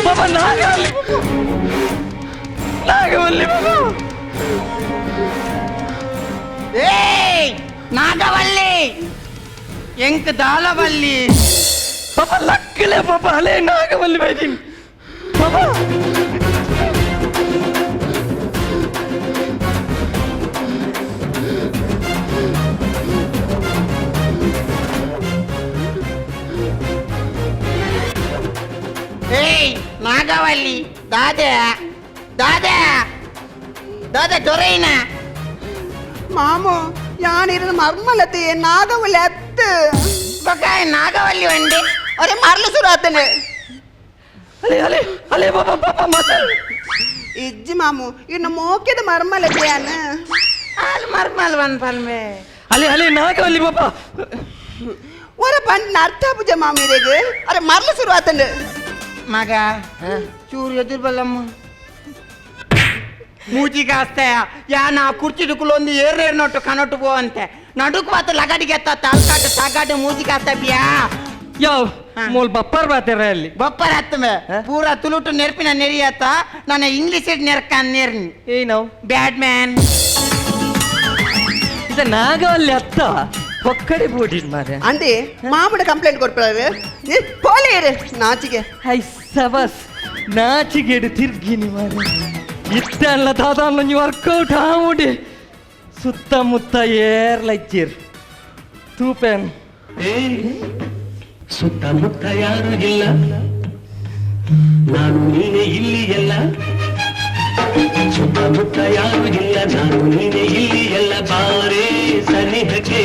ಬಾಬಾ ನಾಗಲ್ಲಿ ನಾಗವಲ್ಲಿ ಬಾಬಾ ಏಯ್ ನಾಗವಲ್ಲಿ ಎಂಕ್ ದಾಲವಲ್ಲಿ ಪಾಪ ಲಕ್ಕಲೆ ಪಾಪ ಅಲೆ ನಾಗವಲ್ಲಿ ಬೈದಿನ್ ಪಾಪ ಏಯ್ ನಾಗವಲ್ಲಿ ದಾದೆ ದಾದೆ ದಾದೆ ದೊರೆಯಿನ ಮಾಮು ಯಾನಿರು ಮರ್ಮಲತೆ ನಾಗವಲ್ಲಿ ಅತ್ತು ಬೊಕ ನಾಗವಲ್ಲಿ వండి ಅರೆ ಮರ್ಲು ಶುರು ಆತನೆ ಅಲೆ ಅಲೆ ಅಲೆ ಪಾಪ ಪಾಪ ಮಸಲ್ ಇಜ್ಜಿ ಮಾಮು ಇನ್ನು ಮೋಕೆದ ಮರ್ಮಲತೆ ಯಾನ ಆಲ್ ಮರ್ಮಲ್ ವನ್ ಪಲ್ಮೆ ಅಲೆ ಅಲೆ ನಾಗವಲ್ಲಿ ಪಾಪ ಒರ ಪಂಡ್ ಅರ್ಥ ಪೂಜೆ ಮಾಮು ಇರೆಗೆ ಅರೆ ಮರ್ಲು ಶುರು ಆತನೆ ಮಗ ಚೂರು ಎದುರು ಬಲ್ಲಮ್ಮ ಮೂಜಿ ಕಾಸ್ತಾಯ ಯಾ ನಾ ಕುರ್ಚಿ ಡುಕುಲೊಂದು ಏರ್ ನೋಟು ಕನೊಟ್ಟು ಪೋ ಅಂತೆ ನಡುಕು ಬಾತ ಲಗಡಿಗೆ ಎತ್ತ ತಾಲ್ಕಾಟು ತಗಾಟು ಮೂಜಿ ಕಾಸ್ತ ಬಿಯಾ ಯಾವ ಮೂಲ್ ಬಪ್ಪರ್ ಬಾತೆರ ಅಲ್ಲಿ ಬಪ್ಪರ್ ಹತ್ತಮೆ ಪೂರ ತುಳುಟು ನೆರ್ಪಿನ ನೆರಿಯತ್ತ ನನ್ನ ಇಂಗ್ಲಿಷ್ ನೆರ್ಕ ನೆರ್ನಿ ಏನವು ಬ್ಯಾಡ್ ಮ್ಯಾನ್ ಇದ ನಾಗವಲ್ಲಿ ಅತ್ತ ಕೊಕ್ಕಡೆ ಬೋಡಿನ್ ಮಾರೆ ಅಂದೆ ಮಾಮುಡ ಕಂಪ್ಲೇಂಟ್ ಕೊಡ್ತಾರೆ ಪೋಲಿ ಇರು ನಾಚಿಗೆ ಹೈ ಸಬಸ್ ನಾಚಿಗೆಡು ತಿರ್ಗಿನಿ ಮಾರೆ ಇತ್ತಲ್ಲ ದಾದಾನ್ಲೊಂಜಿ ವರ್ಕೌಟ್ ಆವುಡೆ ಸುತ್ತಮುತ್ತ ಏರ್ಲಜ್ಜಿರ್ ತೂಪೆನ್ ಸುತ್ತಮುತ್ತ ಯಾರು ಇಲ್ಲ ನಾನು ನೀನೆ ಇಲ್ಲಿ ಎಲ್ಲ ಸುತ್ತಮುತ್ತ ಯಾರು ಇಲ್ಲ ನಾನು ನೀನೆ ಇಲ್ಲಿ ಎಲ್ಲ ಬಾರೇ ಸನಿಹಕ್ಕೆ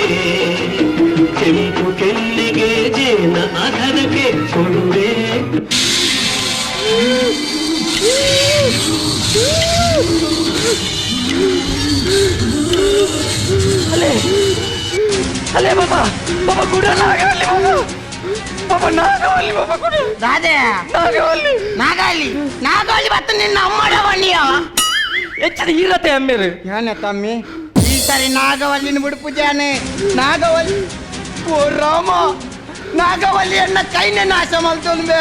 ಕೆಂಪು ಕೆನ್ನೆಗೆ ಜೇನ ಅಧರಕ್ಕೆ ಕೊಡುವೆ ಅಲೆ ಅಲೆ ಬಾಬಾ ಬಾಬಾ ಗುಡ ನಾಗವಲ್ಲಿ ಬಾಬಾ ಬಾಬಾ ನಾಗವಲ್ಲಿ ಬಾಬಾ ಗುಡ ದಾದೆ ನಾಗವಲ್ಲಿ ನಾಗವಲ್ಲಿ ನಾಗವಲ್ಲಿ ಬತ್ತ ನಿನ್ನ ಅಮ್ಮಡ ಬಣ್ಣಿಯ ಹೆಚ್ಚಿನ ಇರತ್ತೆ ಅಮ್ಮೇರು ಏನ ತಮ್ಮಿ ಈ ಸರಿ ನಾಗವಲ್ಲಿನ ಬಿಡುಪು ಜಾನೆ ನಾಗವಲ್ಲಿ ಓ ರಾಮ ನಾಗವಲ್ಲಿ ಅಣ್ಣ ಕೈನೇ ನಾಶ ಮಲ್ತೊಂದು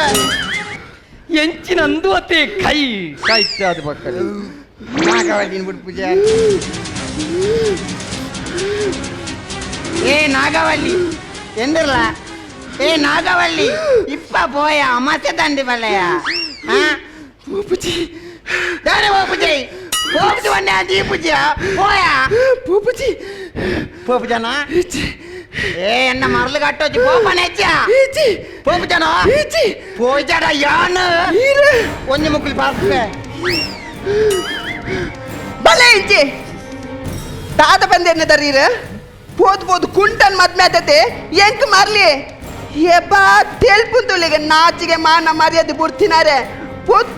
ಎಂಚಿನ ಅಂದು ಅತ್ತೆ ಕೈ ಕಾಯ್ತು ಅದು ಪಕ್ಕದ ನಾಗವಲ್ಲಿನ ಬಿಡುಪು ಜಾನೆ ಏ ನಾಗವಲ್ಲಿ ಎಂದಿರ್ಲ ಏ ನಾಗವಲ್ಲಿ ಇಪ್ಪ ಪೋಯ ಮತ್ತೆ ತಂಡಿ ಬಲ್ಲಯ್ಯ ಪೂಪುಜಿ ದಾನೆ ಪೂಪುಜಿ ಪೂಪುಜಿ ಒಂದೇ ದೀಪುಜಿ ಪೋಯ ಪೂಪುಜಿ ಪೂಪುಜನ ಏ ಎನ್ನ ಮರಳು ಕಟ್ಟೋಚಿ ಪೋಪನ ಹೆಚ್ಚ ಪೋಪುಜನ ಪೋಯ್ಜಾಡ ಯಾನು ಒಂಜಿ ಮುಕ್ಕುಲಿ ಪಾರ್ಪೆ ಬಲೆ ಇಜ್ಜಿ ತಾತ ಬಂದೆನ್ನ ದರೀರ ಪೋದು ಪೋದು ಕುಂಟನ್ ಮದ್ಮೆ ಆತತೆ ಎಂಕ್ ಮರ್ಲಿ ಎಬ್ಬಾ ತೆಲ್ಪುಂತುಲಿಗೆ ನಾಚಿಗೆ ಮಾನ ಮರ್ಯಾದೆ ಬುಡ್ತಿನಾರೆ ಪೋತ್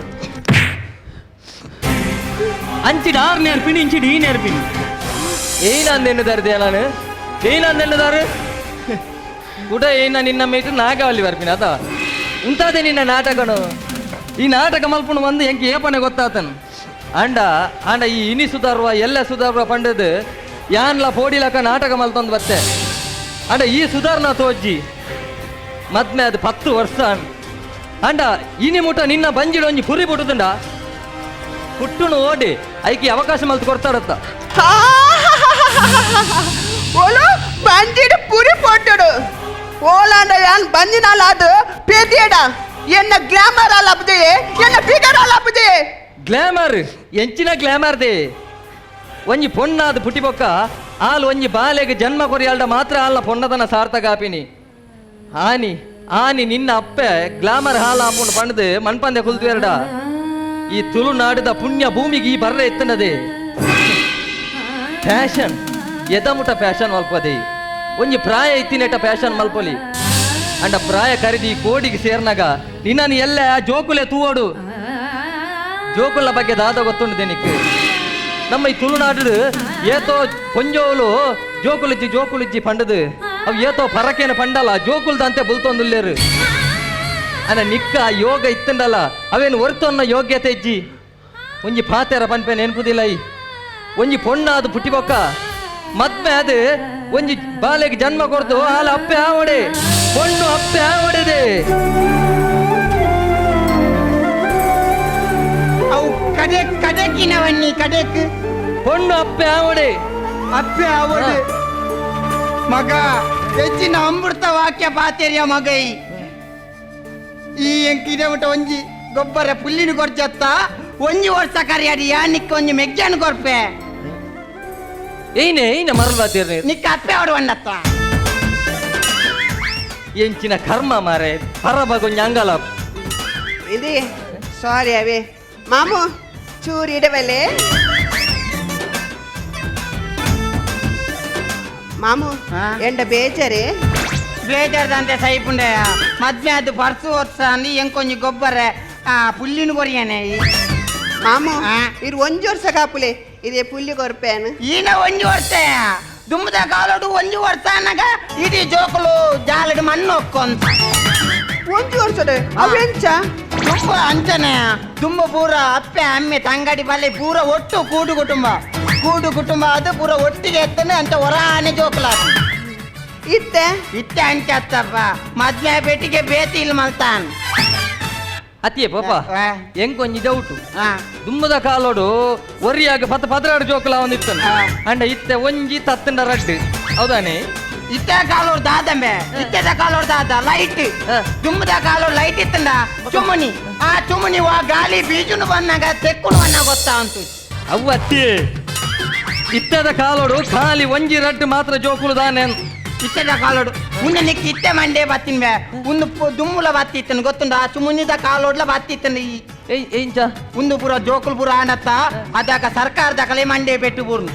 ಅಂಚಿಡ ಆರು ನೇರ್ಪಿನಿ ಇಂಚಿಡ ಈ ನೇರ್ಪಿನಿ ಏನಾಂದೆನ್ನುದಾರು ದೇಲಾನು ಏನಾಂದೆನ್ನುದಾರು ಗುಡ ಏನ ನಿನ್ನ ಮೇಟು ನಾಗವಲ್ಲಿ ಬರ್ಪಿನ ಅದ ಉಂತಾದೆ ನಿನ್ನ ನಾಟಕನು ಈ ನಾಟಕ ಮಲ್ಪುಣು ಬಂದು ಎಂಕ್ ಏಪನೆ ಗೊತ್ತಾತನು ಅಂಡ ಅಂಡ ಈ ಇನಿ ಸುಧಾರುವ ಎಲ್ಲ ಸುಧಾರುವ ಪಂಡದು ಯಾನ್ಲ ಪೋಡಿಲಕ ನಾಟಕ ಮಲ್ತೊಂದು ಬತ್ತೆ ಅಂಡ ಈ ಸುಧಾರಣ ತೋಜ್ಜಿ ಮದ್ಮೆ ಅದು 10 ವರ್ಷ ಅಂಡ ಇನಿ ಮುಟ ನಿನ್ನ ಬಂಜಿಡ ಒಂಜಿ ಪುರಿ ಪುಟ್ಟುದುಂಡ ಪುಟ್ಟುನು ಓಡಿ ಐಕಿ ಅವಕಾಶ ಮಲ್ತು ಕೊಡ್ತಾರತ್ತ ಓಲು ಬಂಜಿಡು ಪುರಿ ಪೊಟ್ಟುಡು ಓಲಾಂಡ ಯಾನ್ ಬಂಜಿನಾಲ ಅದು ಪೇದಿಯಡ ಎನ್ನ ಗ್ಲಾಮರ್ ಅಲ್ಲ ಅಪ್ಪದೆ, ಎನ್ನ ಫಿಗರ್ ಅಲ್ಲ ಅಪ್ಪದೆ. ಗ್ಲಾಮರ್ ಎಂಚಿನ ಗ್ಲಾಮರ್ they ಒಂಜಿ ಪೊಣ್ಣಾದ ಪುಟಿಬೊಕ್ಕ ಆಲ್ ಒಂಜಿ ಬಾಲೆಗೆ ಜನ್ಮ ಕೊರಿಯಾಲ್ಡ ಮಾತ್ರ ಆಲ್ನ ಪೊಣ್ಣದನ ಸಾರ್ಥಕ ಆಪಿನಿ. ಆನಿ ಆನಿ ನಿನ್ನ ಅಪ್ಪೆ ಗ್ಲಾಮರ್ ಹಾಲ್ ಆಪುಂಡು ಪಂಡ್ದು ಮಣ್ಪಂದೆ ಕುಲ್ತುವೆರಡ. ಈ ತುಳುನಾಡಿದ ಪುಣ್ಯ ಭೂಮಿಗೆ ಈ ಬರ್ರೆ ಎತ್ತನದೆ ಫ್ಯಾಷನ್ ಎದಮುಟ ಫ್ಯಾಷನ್ ಮಲ್ಪದೆ ಒಂಜಿ ಪ್ರಾಯ ಇತ್ತಿನೆಟ ಫ್ಯಾಷನ್ ಮಲ್ಪೊಲಿ ಅಂಡ ಪ್ರಾಯ ಕರಿದಿ ಕೋಡಿಗೆ ಸೇರ್ನಾಗ ನಿನ್ನನ್ನು ಎಲ್ಲ ಜೋಕುಲೆ ತೂವಡು. ಜೋಕುಲ ಬಗ್ಗೆ ದಾದ ಗೊತ್ತುಂಡು ನಿಕ್. ನಮ್ಮ ಈ ತುಳುನಾಡು ಏತೋ ಪೊಂಜೋಲು ಜೋಕುಲಿಜ್ಜಿ ಜೋಕುಲಿಜ್ಜಿ ಪಂಡದು ಅವು ಏತೋ ಪರಕೇನ ಪಂಡಲ್ಲ ಜೋಕುಲ್ದಂತೆ ಬುಲ್ತೊಂದುಲ್ಲೇರು. ಅನ ನಿಕ್ಕ ಯೋಗ ಇತ್ತಂಡಲ್ಲ ಅವೇನು ಒರ್ತೊನ್ನ ಯೋಗ್ಯತೆ ಇಜ್ಜಿ. ಒಂಜಿ ಪಾತೆರ ಪನ್ಪೆ ನೆನ್ಪುದಿಲ್ಲ ಈ ಒಂಜಿ ಪೊಣ್ಣಾದು ಪುಟ್ಟಿಬೊಕ್ಕ ಮದ್ಮೆ ಅದು ಒಂಜಿ ಬಾಲೆಗೆ ಜನ್ಮ ಕೊಡ್ದು ಆಲ ಅಪ್ಪೆ ಆವಡೆ ಪೊಣ್ಣು ಅಪ್ಪೆ ಆವಡೆದೆ. ಅವು ಕಡೆ ಕಡೆಕಿನವನ್ನಿ ಕಡೆಕ್ ಪೊಣ್ಣು ಅಪ್ಪೆ ಆವಡೆ ಅಪ್ಪೆ ಆವಡೆ ಮಗ ಹೆಚ್ಚಿನ ಅಮೃತ ವಾಕ್ಯ ಪಾತೆರಿಯ ಮಗೈ. ಈ ಎಂಕಿದೆ ಮುಟ್ಟ ಒಂಜಿ ಗೊಬ್ಬರ ಪುಲ್ಲಿನ ಕೊರ್ಚತ್ತ ಒಂಜಿ ವರ್ಷ ಕರಿಯಾಡಿ ಯಾ ನಿಕ್ಕ ಒಂಜಿ ಮೆಗ್ಜಾನ್ ಕೊರ್ಪೆ. ಏನೇ ಏನ ಮರಲ್ ಬಾತೀರ್ನಿ ನಿಕ್ಕ ಅಪ್ಪೆ ಅವಡು వంಡತ್ತ. ಎಂಚಿನ ಕರ್ಮ ಮಾರೆ ಪರಬಗೊಂಜಿ ಅಂಗಲ. ఇది ಸಾರಿ ಅವೇ ಮಾಮು ಚೂರು ಇಡವಲೆ ಮಾಮು ಎಂಡ ಬೇಜಾರೇ ಬೇಜಾರ್ದಂತೆ ಸೈಪುಂಡೆ ಮದ್ವೆ ಅದು ಪರ್ಸು ವರ್ಷ ಅಂದು ಎಂಕೊಂಜಿ ಗೊಬ್ಬರ ಆ ಪುಲ್ಲಿನ ಕೊರಿಯಾನೆ. ಮಾಮು ಇರು ಒಂಜಿ ವರ್ಷ ಕಾಪುಲೆ ಇದೇ ಪುಲ್ಲಿ ಕೊರ್ಪೇನು. ಈನ ಒಂಜಿ ವರ್ಷ ದುಮ್ಮದ ಕಾಲೋಡು ಒಂಜಿ ವರ್ಷ ಅನ್ನಗ ಇಡೀ ಜೋಕುಲು ಜಾಲಡು ಮಣ್ಣು ಒಕ್ಕೊಂತ. ಒಂಜಿ ವರ್ಷದ ಅವೆಂಚ ತುಂಬ ಅಂಚನೆ ತುಂಬ ಪೂರ ಅಪ್ಪೆ ಅಮ್ಮೆ ತಂಗಡಿ ಬಲ್ಲೆ ಪೂರ ಒಟ್ಟು ಕೂಡು ಕುಟುಂಬ ಕೂಡು ಕುಟುಂಬ ಅದು ಪೂರ ಒಟ್ಟಿಗೆ ಎತ್ತನೆ ಅಂತ ಹೊರಾನೆ ಜೋಕುಲ ಇತ್ತೆ ಇತ್ತೆ ಅಂಚೆ ಅತ್ತಪ್ಪ ಮದ್ವೆ ಪೆಟ್ಟಿಗೆ ಬೇತಿ ಇಲ್ಲ ಮಲ್ತಾನ್. ಅತಿಯೇ ಪಾಪ ಎಂಕೊಂಜಿ ಡೌಟು ದುಮ್ಮದ ಕಾಲೋಡು ಒರಿಯಾಗ ಪತ್ತ ಪದ್ರಾಡು ಜೋಕುಲ ಒಂದಿತ್ತನು ಅಂಡ ಇತ್ತೆ ಒಂಜಿ ತತ್ತಂಡ ರಡ್ಡು ಹೌದಾನೆ. ಇತ್ತೆ ಕಾಲೋಡು ದಾದಂಬೆ ಇತ್ತೆದ ಕಾಲೋಡು ದಾದ ಲೈಟ್ ದುಮ್ಮದ ಕಾಲೋಡು ಲೈಟ್ ಇತ್ತಂಡ ಚುಮುನಿ ಆ ಚುಮುನಿ ವಾ ಗಾಳಿ ಬೀಜುನು ಬಂದಾಗ ತೆಕ್ಕುನು ಬನ್ನ ಗೊತ್ತಾ ಅಂತು. ಅವು ಅತ್ತಿ ಇತ್ತದ ಕಾಲೋಡು ಖಾಲಿ ಒಂಜಿ ರಡ್ಡು ಮಾತ್ರ ಜೋಕುಲು ದಾನೆ. ಇತ್ತೆದ ಕಾಲೋಡು ಉಂದು ನಿಕ್ ಇತ್ತೆ ಮಂಡೆ ಬತ್ತಿನ್ಬೆ ಉಂದು ದುಮ್ಮುಲ ಬತ್ತಿತ್ತನು ಗೊತ್ತುಂಡ ಆ ಚುಮುನಿದ ಕಾಲೋಡ್ಲ ಬತ್ತಿತ್ತನು. ಏಂಚ ಉಂದು ಪೂರ ಜೋಕುಲು ಪೂರ ಆನತ್ತ ಅದಾಗ ಸರ್ಕಾರದ ಕಲೆ ಮಂಡೆ ಪೆಟ್ಟು ಪೂರ್ನು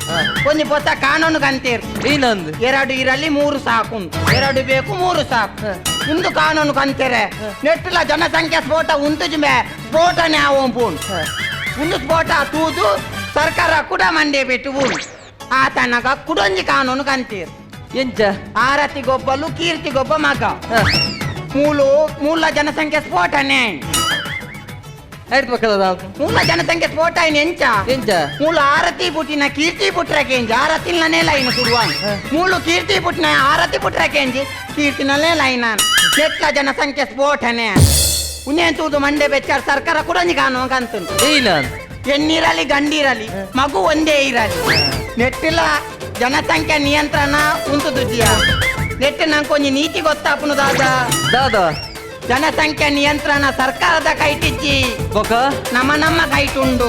ಒಂಜಿ ಪೊಸ ಕಾನೂನು ಕಂತೇರು. ಏನಂದು ಎರಡು ಇರಲಿ ಮೂರು ಸಾಕು ಎರಡು ಬೇಕು ಮೂರು ಸಾಕು ಉಂದು ಕಾನೂನು ಕಂತೇರೆ. ನೆಟ್ಟಲ ಜನಸಂಖ್ಯೆ ಸ್ಫೋಟ ಉಂತುಜುಮೆ ಸ್ಫೋಟನೆ ಆವೋಂಪೂನ್ ಉಂದು ಸ್ಫೋಟ ತೂದು ಸರ್ಕಾರ ಕೂಡ ಮಂಡೆ ಪೆಟ್ಟು ಪೂರ್ನು ಆತನಗ ಕುಡೊಂಜಿ ಕಾನೂನು ಕಂತೀರು. ಎಂಚ ಆರತಿ ಗೊಬ್ಬಲು ಕೀರ್ತಿ ಗೊಬ್ಬ ಮಗ ಮೂಲು ಮೂಲ ಜನಸಂಖ್ಯೆ ಸ್ಫೋಟನೆ ಮೂಲ ಜನಸಂಖ್ಯೆ ಸ್ಫೋಟ ಎಂಚ ಎಂಚ ಮೂಲ ಆರತಿ ಪುಟ್ಟಿನ ಕೀರ್ತಿ ಪುಟ್ರಕೇಂಜಿ ಆರತಿಲನೇ ಲೈನ್ ಸುಡುವಾನ್ ಮೂಲು ಕೀರ್ತಿ ಪುಟ್ಟಿನ ಆರತಿ ಪುಟ್ರಕೇಂಜಿ ಕೀರ್ತಿನಲ್ಲೇ ಲೈನ್ ಎಟ್ಲ ಜನಸಂಖ್ಯೆ ಸ್ಫೋಟನೆ ಉನ್ನೇನ್ ತೂದು ಮಂಡೆ ಬೆಚ್ಚಾರ ಸರ್ಕಾರ ಕೂಡ ಕಾನೂನು ಕಂತು. ಹೆಣ್ಣಿರಲಿ ಗಂಡಿರಲಿ ಮಗು ಒಂದೇ ಇರಲಿ ನೆಟ್ಟಿಲ್ಲ ಜನಸಂಖ್ಯೆ ನಿಯಂತ್ರಣ ಉಂಟು ದುಜ್ಜಿಯ ನೆಟ್ಟು ನಂಗೆ ಕೊಂಚ ನೀತಿ ಗೊತ್ತಾಪುನು ದಾದಾ. ದಾದಾ ಜನಸಂಖ್ಯೆ ನಿಯಂತ್ರಣ ಸರ್ಕಾರದ ಕೈಟಿಜ್ಜಿ ನಮ್ಮ ನಮ್ಮ ಕೈಟುಂಡು.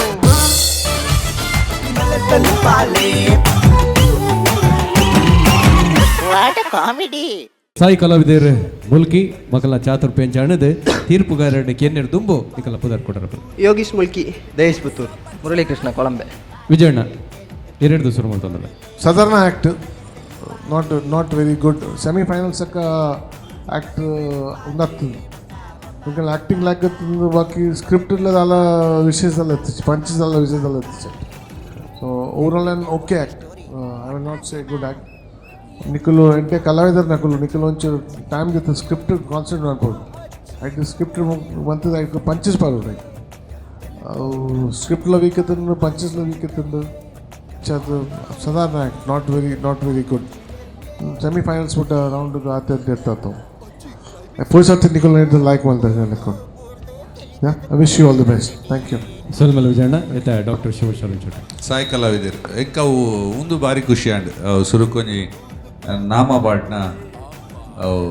ಸಾಯಿ ಕಲಾವಿದರ್ ಮುಲ್ಕಿ ಮಕಲ ಚಾತುರ್ಪೆಂಚ ಅಣದು ತೀರ್ಪುಗಾರರ ಕೆನ್ನೆರ್ ದುಂಬು ನಿಕಲ ಪುದರ್ ಕೊಡರ. ಯೋಗೀಶ್ ಮುಲ್ಕಿ, ದೇಶ್ ಪುತ್ತೂರ್, ಮುರಳೀಕೃಷ್ಣ ಕೊಳಂಬೆ, ವಿಜಯಣ್ಣ ಎರಡು ಶುರು ಮಾಡ್ತಂದ್ರೆ. Southern act not very good. Semifinal ಸಕ್ಕ ಆ್ಯಕ್ಟ್ ಉಂದಾಗ್ತದೆ ಯಾಕಂದ್ರೆ ಆ್ಯಕ್ಟಿಂಗ್ ಲಾಗತ್ತಂದ್ರೆ ಬಾಕಿ ಸ್ಕ್ರಿಪ್ಟ್ ಇಲ್ಲದಲ್ಲ ವಿಷಯದಲ್ಲ ಎತ್ತಿச்சு ಪಂಚಸ್ ಅಲ್ಲ ವಿಷಯದಲ್ಲ ಎತ್ತಿச்சு. So overall an okay act, I will not say good act. ನಿಖಲು ಎಂಟೆ ಕಲಾವಿದರು ನಕಲು ನಿಖಲು ಒಂಚೂರು ಟೈಮ್ ಜೊತೆ ಸ್ಕ್ರಿಪ್ಟ್ ಕಾನ್ಸಂಟ್ರೇಟ್ ಮಾಡ್ಬೋದು. ಆ್ಯಕ್ಟ್ ಸ್ಕ್ರಿಪ್ಟ್ ಬಂತದ ಆ್ಯಕ್ಟ್ ಪಂಚಸ್ ಪಾರೋಡು ಸ್ಕ್ರಿಪ್ಟ್ಲ ವೀಕ್ ಎತ್ತಂಡು ಪಂಚಸ್ಲ ವೀಕ್ ಎತ್ತಂಡು ಅದು ಸಾಧಾರಣ act, not very good. Semifinals ಬಿಟ್ಟ ರೌಂಡ್ ಆತ ಇರ್ತಾತು ಫಸ್ಟ್ ಸರ್ತಿ ನಿಖಲ್ ಲೈಕ್ ಮಾಡ್ತಾರೆ ಲೆಕ್ಕ. I wish you all the best. Thank you. ಸೊಲ್ಮಲ Vijayanna ಇತ್ತ ಡಾಕ್ಟರ್ ಶಿವಶರಣ ಚೋಟ. ಸಾಯಿ ಕಲಾವಿದರು ಎಂಕ ಅವು ಒಂದು ಬಾರಿ ಖುಷಿ ಆಂಡ್ ಸುರುಕೊಂಜಿ ನಾಮ ಪಾಟ್ನ ಅವು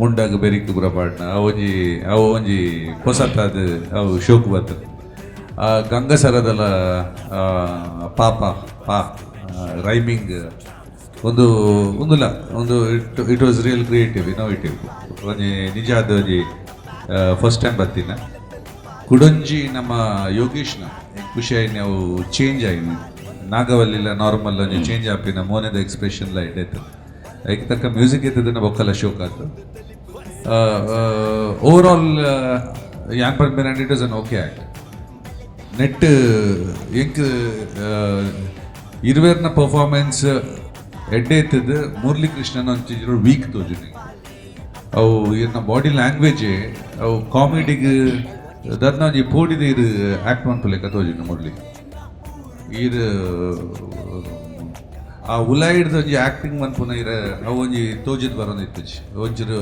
ಮುಂಡಾಗ ಬೆರಿಕ್ ಪೂರ ಪಾಡ್ನ ಅವು ಒಂಜಿ ಅವು ಒಂಜಿ ಪೊಸತ್ತಾದ ಅವು ಶೋಕು ಬರ್ತದೆ. ಆ ಗಂಗಸರದಲ ಪಾಪ ಪಾ ರೈಮಿಂಗ್ ಒಂದು ಒಂದುಲ ಒಂದು it it was real creative, innovative. ಒಂಜಿ ನಿಜ ಆದ ಒಂಜಿ ಫಸ್ಟ್ ಟೈಮ್ ಬತ್ತಿನ. ಕುಡೊಂಜಿ ನಮ್ಮ ಯೋಗೇಶ್ನ ಖುಷಿ ಆಯ್ನ, ಅವು ಚೇಂಜ್ ಆಯ್ನ. ನಾಗವಲ್ಲಿಲ್ಲ ನಾರ್ಮಲ್ ಒಂಜಿ ಚೇಂಜ್ ಆಪಿನ ಮೋನೆದ ಎಕ್ಸ್ಪ್ರೆಷನ್ ಲ ಇಡೈತೆ. ಐಕ್ ತಕ್ಕ ಮ್ಯೂಸಿಕ್ ಇತ್ತದನ್ನ ಬೊಕ್ಕಲ ಶೋಕ್ ಆತು. ಓವರ್ ಆಲ್ ಯಾನ್ ಪನ್ಪೇನ, it was an okay act. Net ಎಂಕ್ ಇರುವೆರ್ನ ಪರ್ಫಾರ್ಮೆನ್ಸ್ ಎಡ್ಡೆ ಇತ್ತದ. ಮುರಳಿ ಕೃಷ್ಣನ ಒಂಚೂರು ವೀಕ್ ತೋಜುನಿ. ಅವು ಇರ್ನ ಬಾಡಿ ಲ್ಯಾಂಗ್ವೇಜ್ ಅವು ಕಾಮಿಡಿಗ್ ದರ್ನ ಒಂಜಿ ಪೋಡಿದ ಇರು ಆ್ಯಕ್ಟ್ ಮನ್ಪುಲೆಕ್ಕ ತೋಜುನಿ. ಮುರಳಿ ಈರ್ ಆ ಉಲಾಯಿಡ್ದ ಒಂಜಿ ಆ್ಯಕ್ಟಿಂಗ್ ಮನ್ಪುನ ಇರ ಅವು ಒಂಜಿ ತೋಜಿದ್ ಬರೋದಿತ್ತಜಿ, ಒಂಚೂರು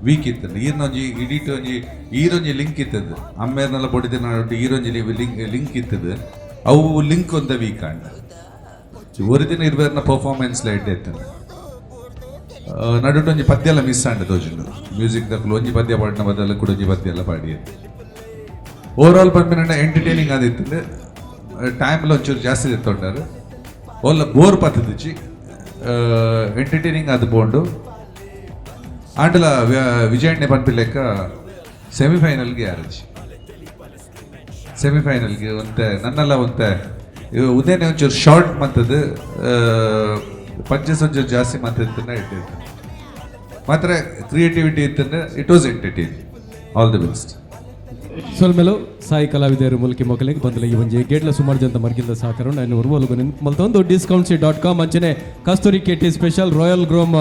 ವೀಕ್ ಇತ್ತು. ಈರ್ನ ಒಂಜಿ ಇಡೀಟ್ ಒಂಜಿ ಈರೊಂಜಿ ಲಿಂಕ್ ಇತ್ತದ. ಅಮ್ಮೇರ್ನೆಲ್ಲ ಬೊಡಿದಿನ ಈರೊಂಜಿ ಲಿಂಕ್ ಲಿಂಕ್ ಇತ್ತದ. ಅವು ಲಿಂಕ್ ಒಂದ ವೀಕ್ ಆಂಡ. ಒರಿದಿನ ಇರ್ಬೇರ್ನ ಪರ್ಫಾರ್ಮೆನ್ಸ್ ಲೈಟ್ ಇತ್ತು. ನಡುಟು ಒಂಜಿ ಪದ್ಯ ಎಲ್ಲ ಮಿಸ್ ಆಂಡ ತೋಜುಂಡು. ಮ್ಯೂಸಿಕ್ ದಕ್ಲು ಒಂಜಿ ಪದ್ಯ ಪಾಡಿನ ಬದಲು ಕೂಡ ಒಂಜಿ ಪದ್ಯ ಎಲ್ಲ ಪಾಡಿ. ಓವರ್ ಆಲ್ ಪನ್ಪಿನ ಎಂಟರ್ಟೈನಿಂಗ್ ಆದಿತ್ತು. ಟೈಮ್ ಒಂಚೂರು ಜಾಸ್ತಿ ಎತ್ತೊಂಡಾರು. ಓಲ್ಲ ಬೋರ್ ಪತ್ತದಿಚ್ಚಿ, ಎಂಟರ್ಟೈನಿಂಗ್ ಅದು ಬೋಂಡು. ಆಂಡಲ ವಿಜಯಣ್ಣೆ ಪನ್ಪಿ ಲೆಕ್ಕ ಸೆಮಿಫೈನಲ್ಗೆ ಯಾರಜಿ ಸೆಮಿಫೈನಲ್ಗೆ ಒಂತೆ ನನ್ನೆಲ್ಲ ಒಂತೆ ಉದೇನೆ ಒಂಚೂರು ಶಾರ್ಟ್ ಮಂತದ್ದು, ಪಂಚಸ್ ಒಂಚೂರು ಜಾಸ್ತಿ ಮಂತದ್ದು ಇಟ್ಟಿತ್ತು. ಮಾತ್ರ ಕ್ರಿಯೇಟಿವಿಟಿ ಇತ್ತಂದ್ರೆ it was entertaining. All the best. ಸೊಲ್ಮೆಲು ಸಾಯಿ ಕಲಾವಿದರು ಮುಲ್ಕಿ ಮೊಕಲಿಗೆ ಬಂದಲ. ಈ ಒಂಜಿ ಗೇಟ್ಲ ಸುಮಾರು ಜನ ಮರ್ಗಿಲ್ದ ಸಹಕಾರ ನಾನು ಉರ್ವಲುಗು ಮಲ್ತೊಂದು. ಡಿಸ್ಕೌಂಟ್ಸಿ ಡಾಟ್ ಕಾಮ್ ಅಂಚನೆ ಕಸ್ತೂರಿ ಕೆಟಿ ಸ್ಪೆಷಲ್, ರಾಯಲ್ ಗ್ರೋಮ್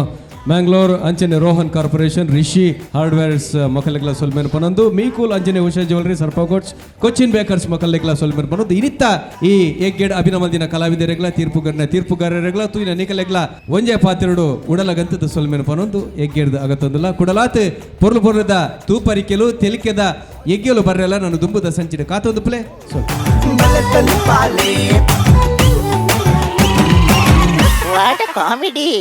ಮ್ಯಾಂಗ್ಳೂರ್ ಅಂಚನೆ ರೋಹನ್ ಕಾರ್ಪೊರೇಷನ್, ರಿಷಿ ಹಾರ್ಡ್ವೇರ್ಸ್ ಮೊಕಲೆಗ್ಲ ಸೊಲ್ಮೆನ್ ಪನೊಂದು. ಮೀಕೂಲ್ ಅಂಚನೆ ಉಷಾ ಜ್ಯುವೆಲರಿ, ಸರ್ಪಗೋಟ್ಸ್, ಕೊಚ್ಚಿನ್ ಬೇಕರ್ಸ್ ಮೊಕಲೆಗ್ಲ ಸೊಲ್ಮೆನ್ ಪನೊಂದು. ಇನಿತ್ತ ಈ ಎಗ್ಗೇಡ್ ಅಭಿನಮದಿನ ಕಲಾವಿದರೆಗ್ಲ, ತೀರ್ಪುಗಾರನ ತೀರ್ಪುಗಾರರೆಗ್ಲ, ತೂಯಿನ ನಿಕಲೆಗ್ಲ ಒಂಜೆ ಪಾತಿರುಡು ಉಡಲ ಗಂತದ ಸೊಲ್ಮೆನ್ ಪನೊಂದು. ಎಗ್ಗೇಡ್ದ ಅಗತ್ತೊಂದುಲ್ಲ. ಕುಡಲಾತ್ ಪೊರ್ಲು ಪೊರ್ಲದ ತೂಪರಿಕೆಲು ತೆಲಿಕೆದ ಎಗ್ಗೆಲು ಬರ್ರೆಲ್ಲ ನಾನು ದುಂಬುದ ಸಂಚಿನ ಕಾತೊಂದು ಪ್ಲೇ ಸೊ what comedy.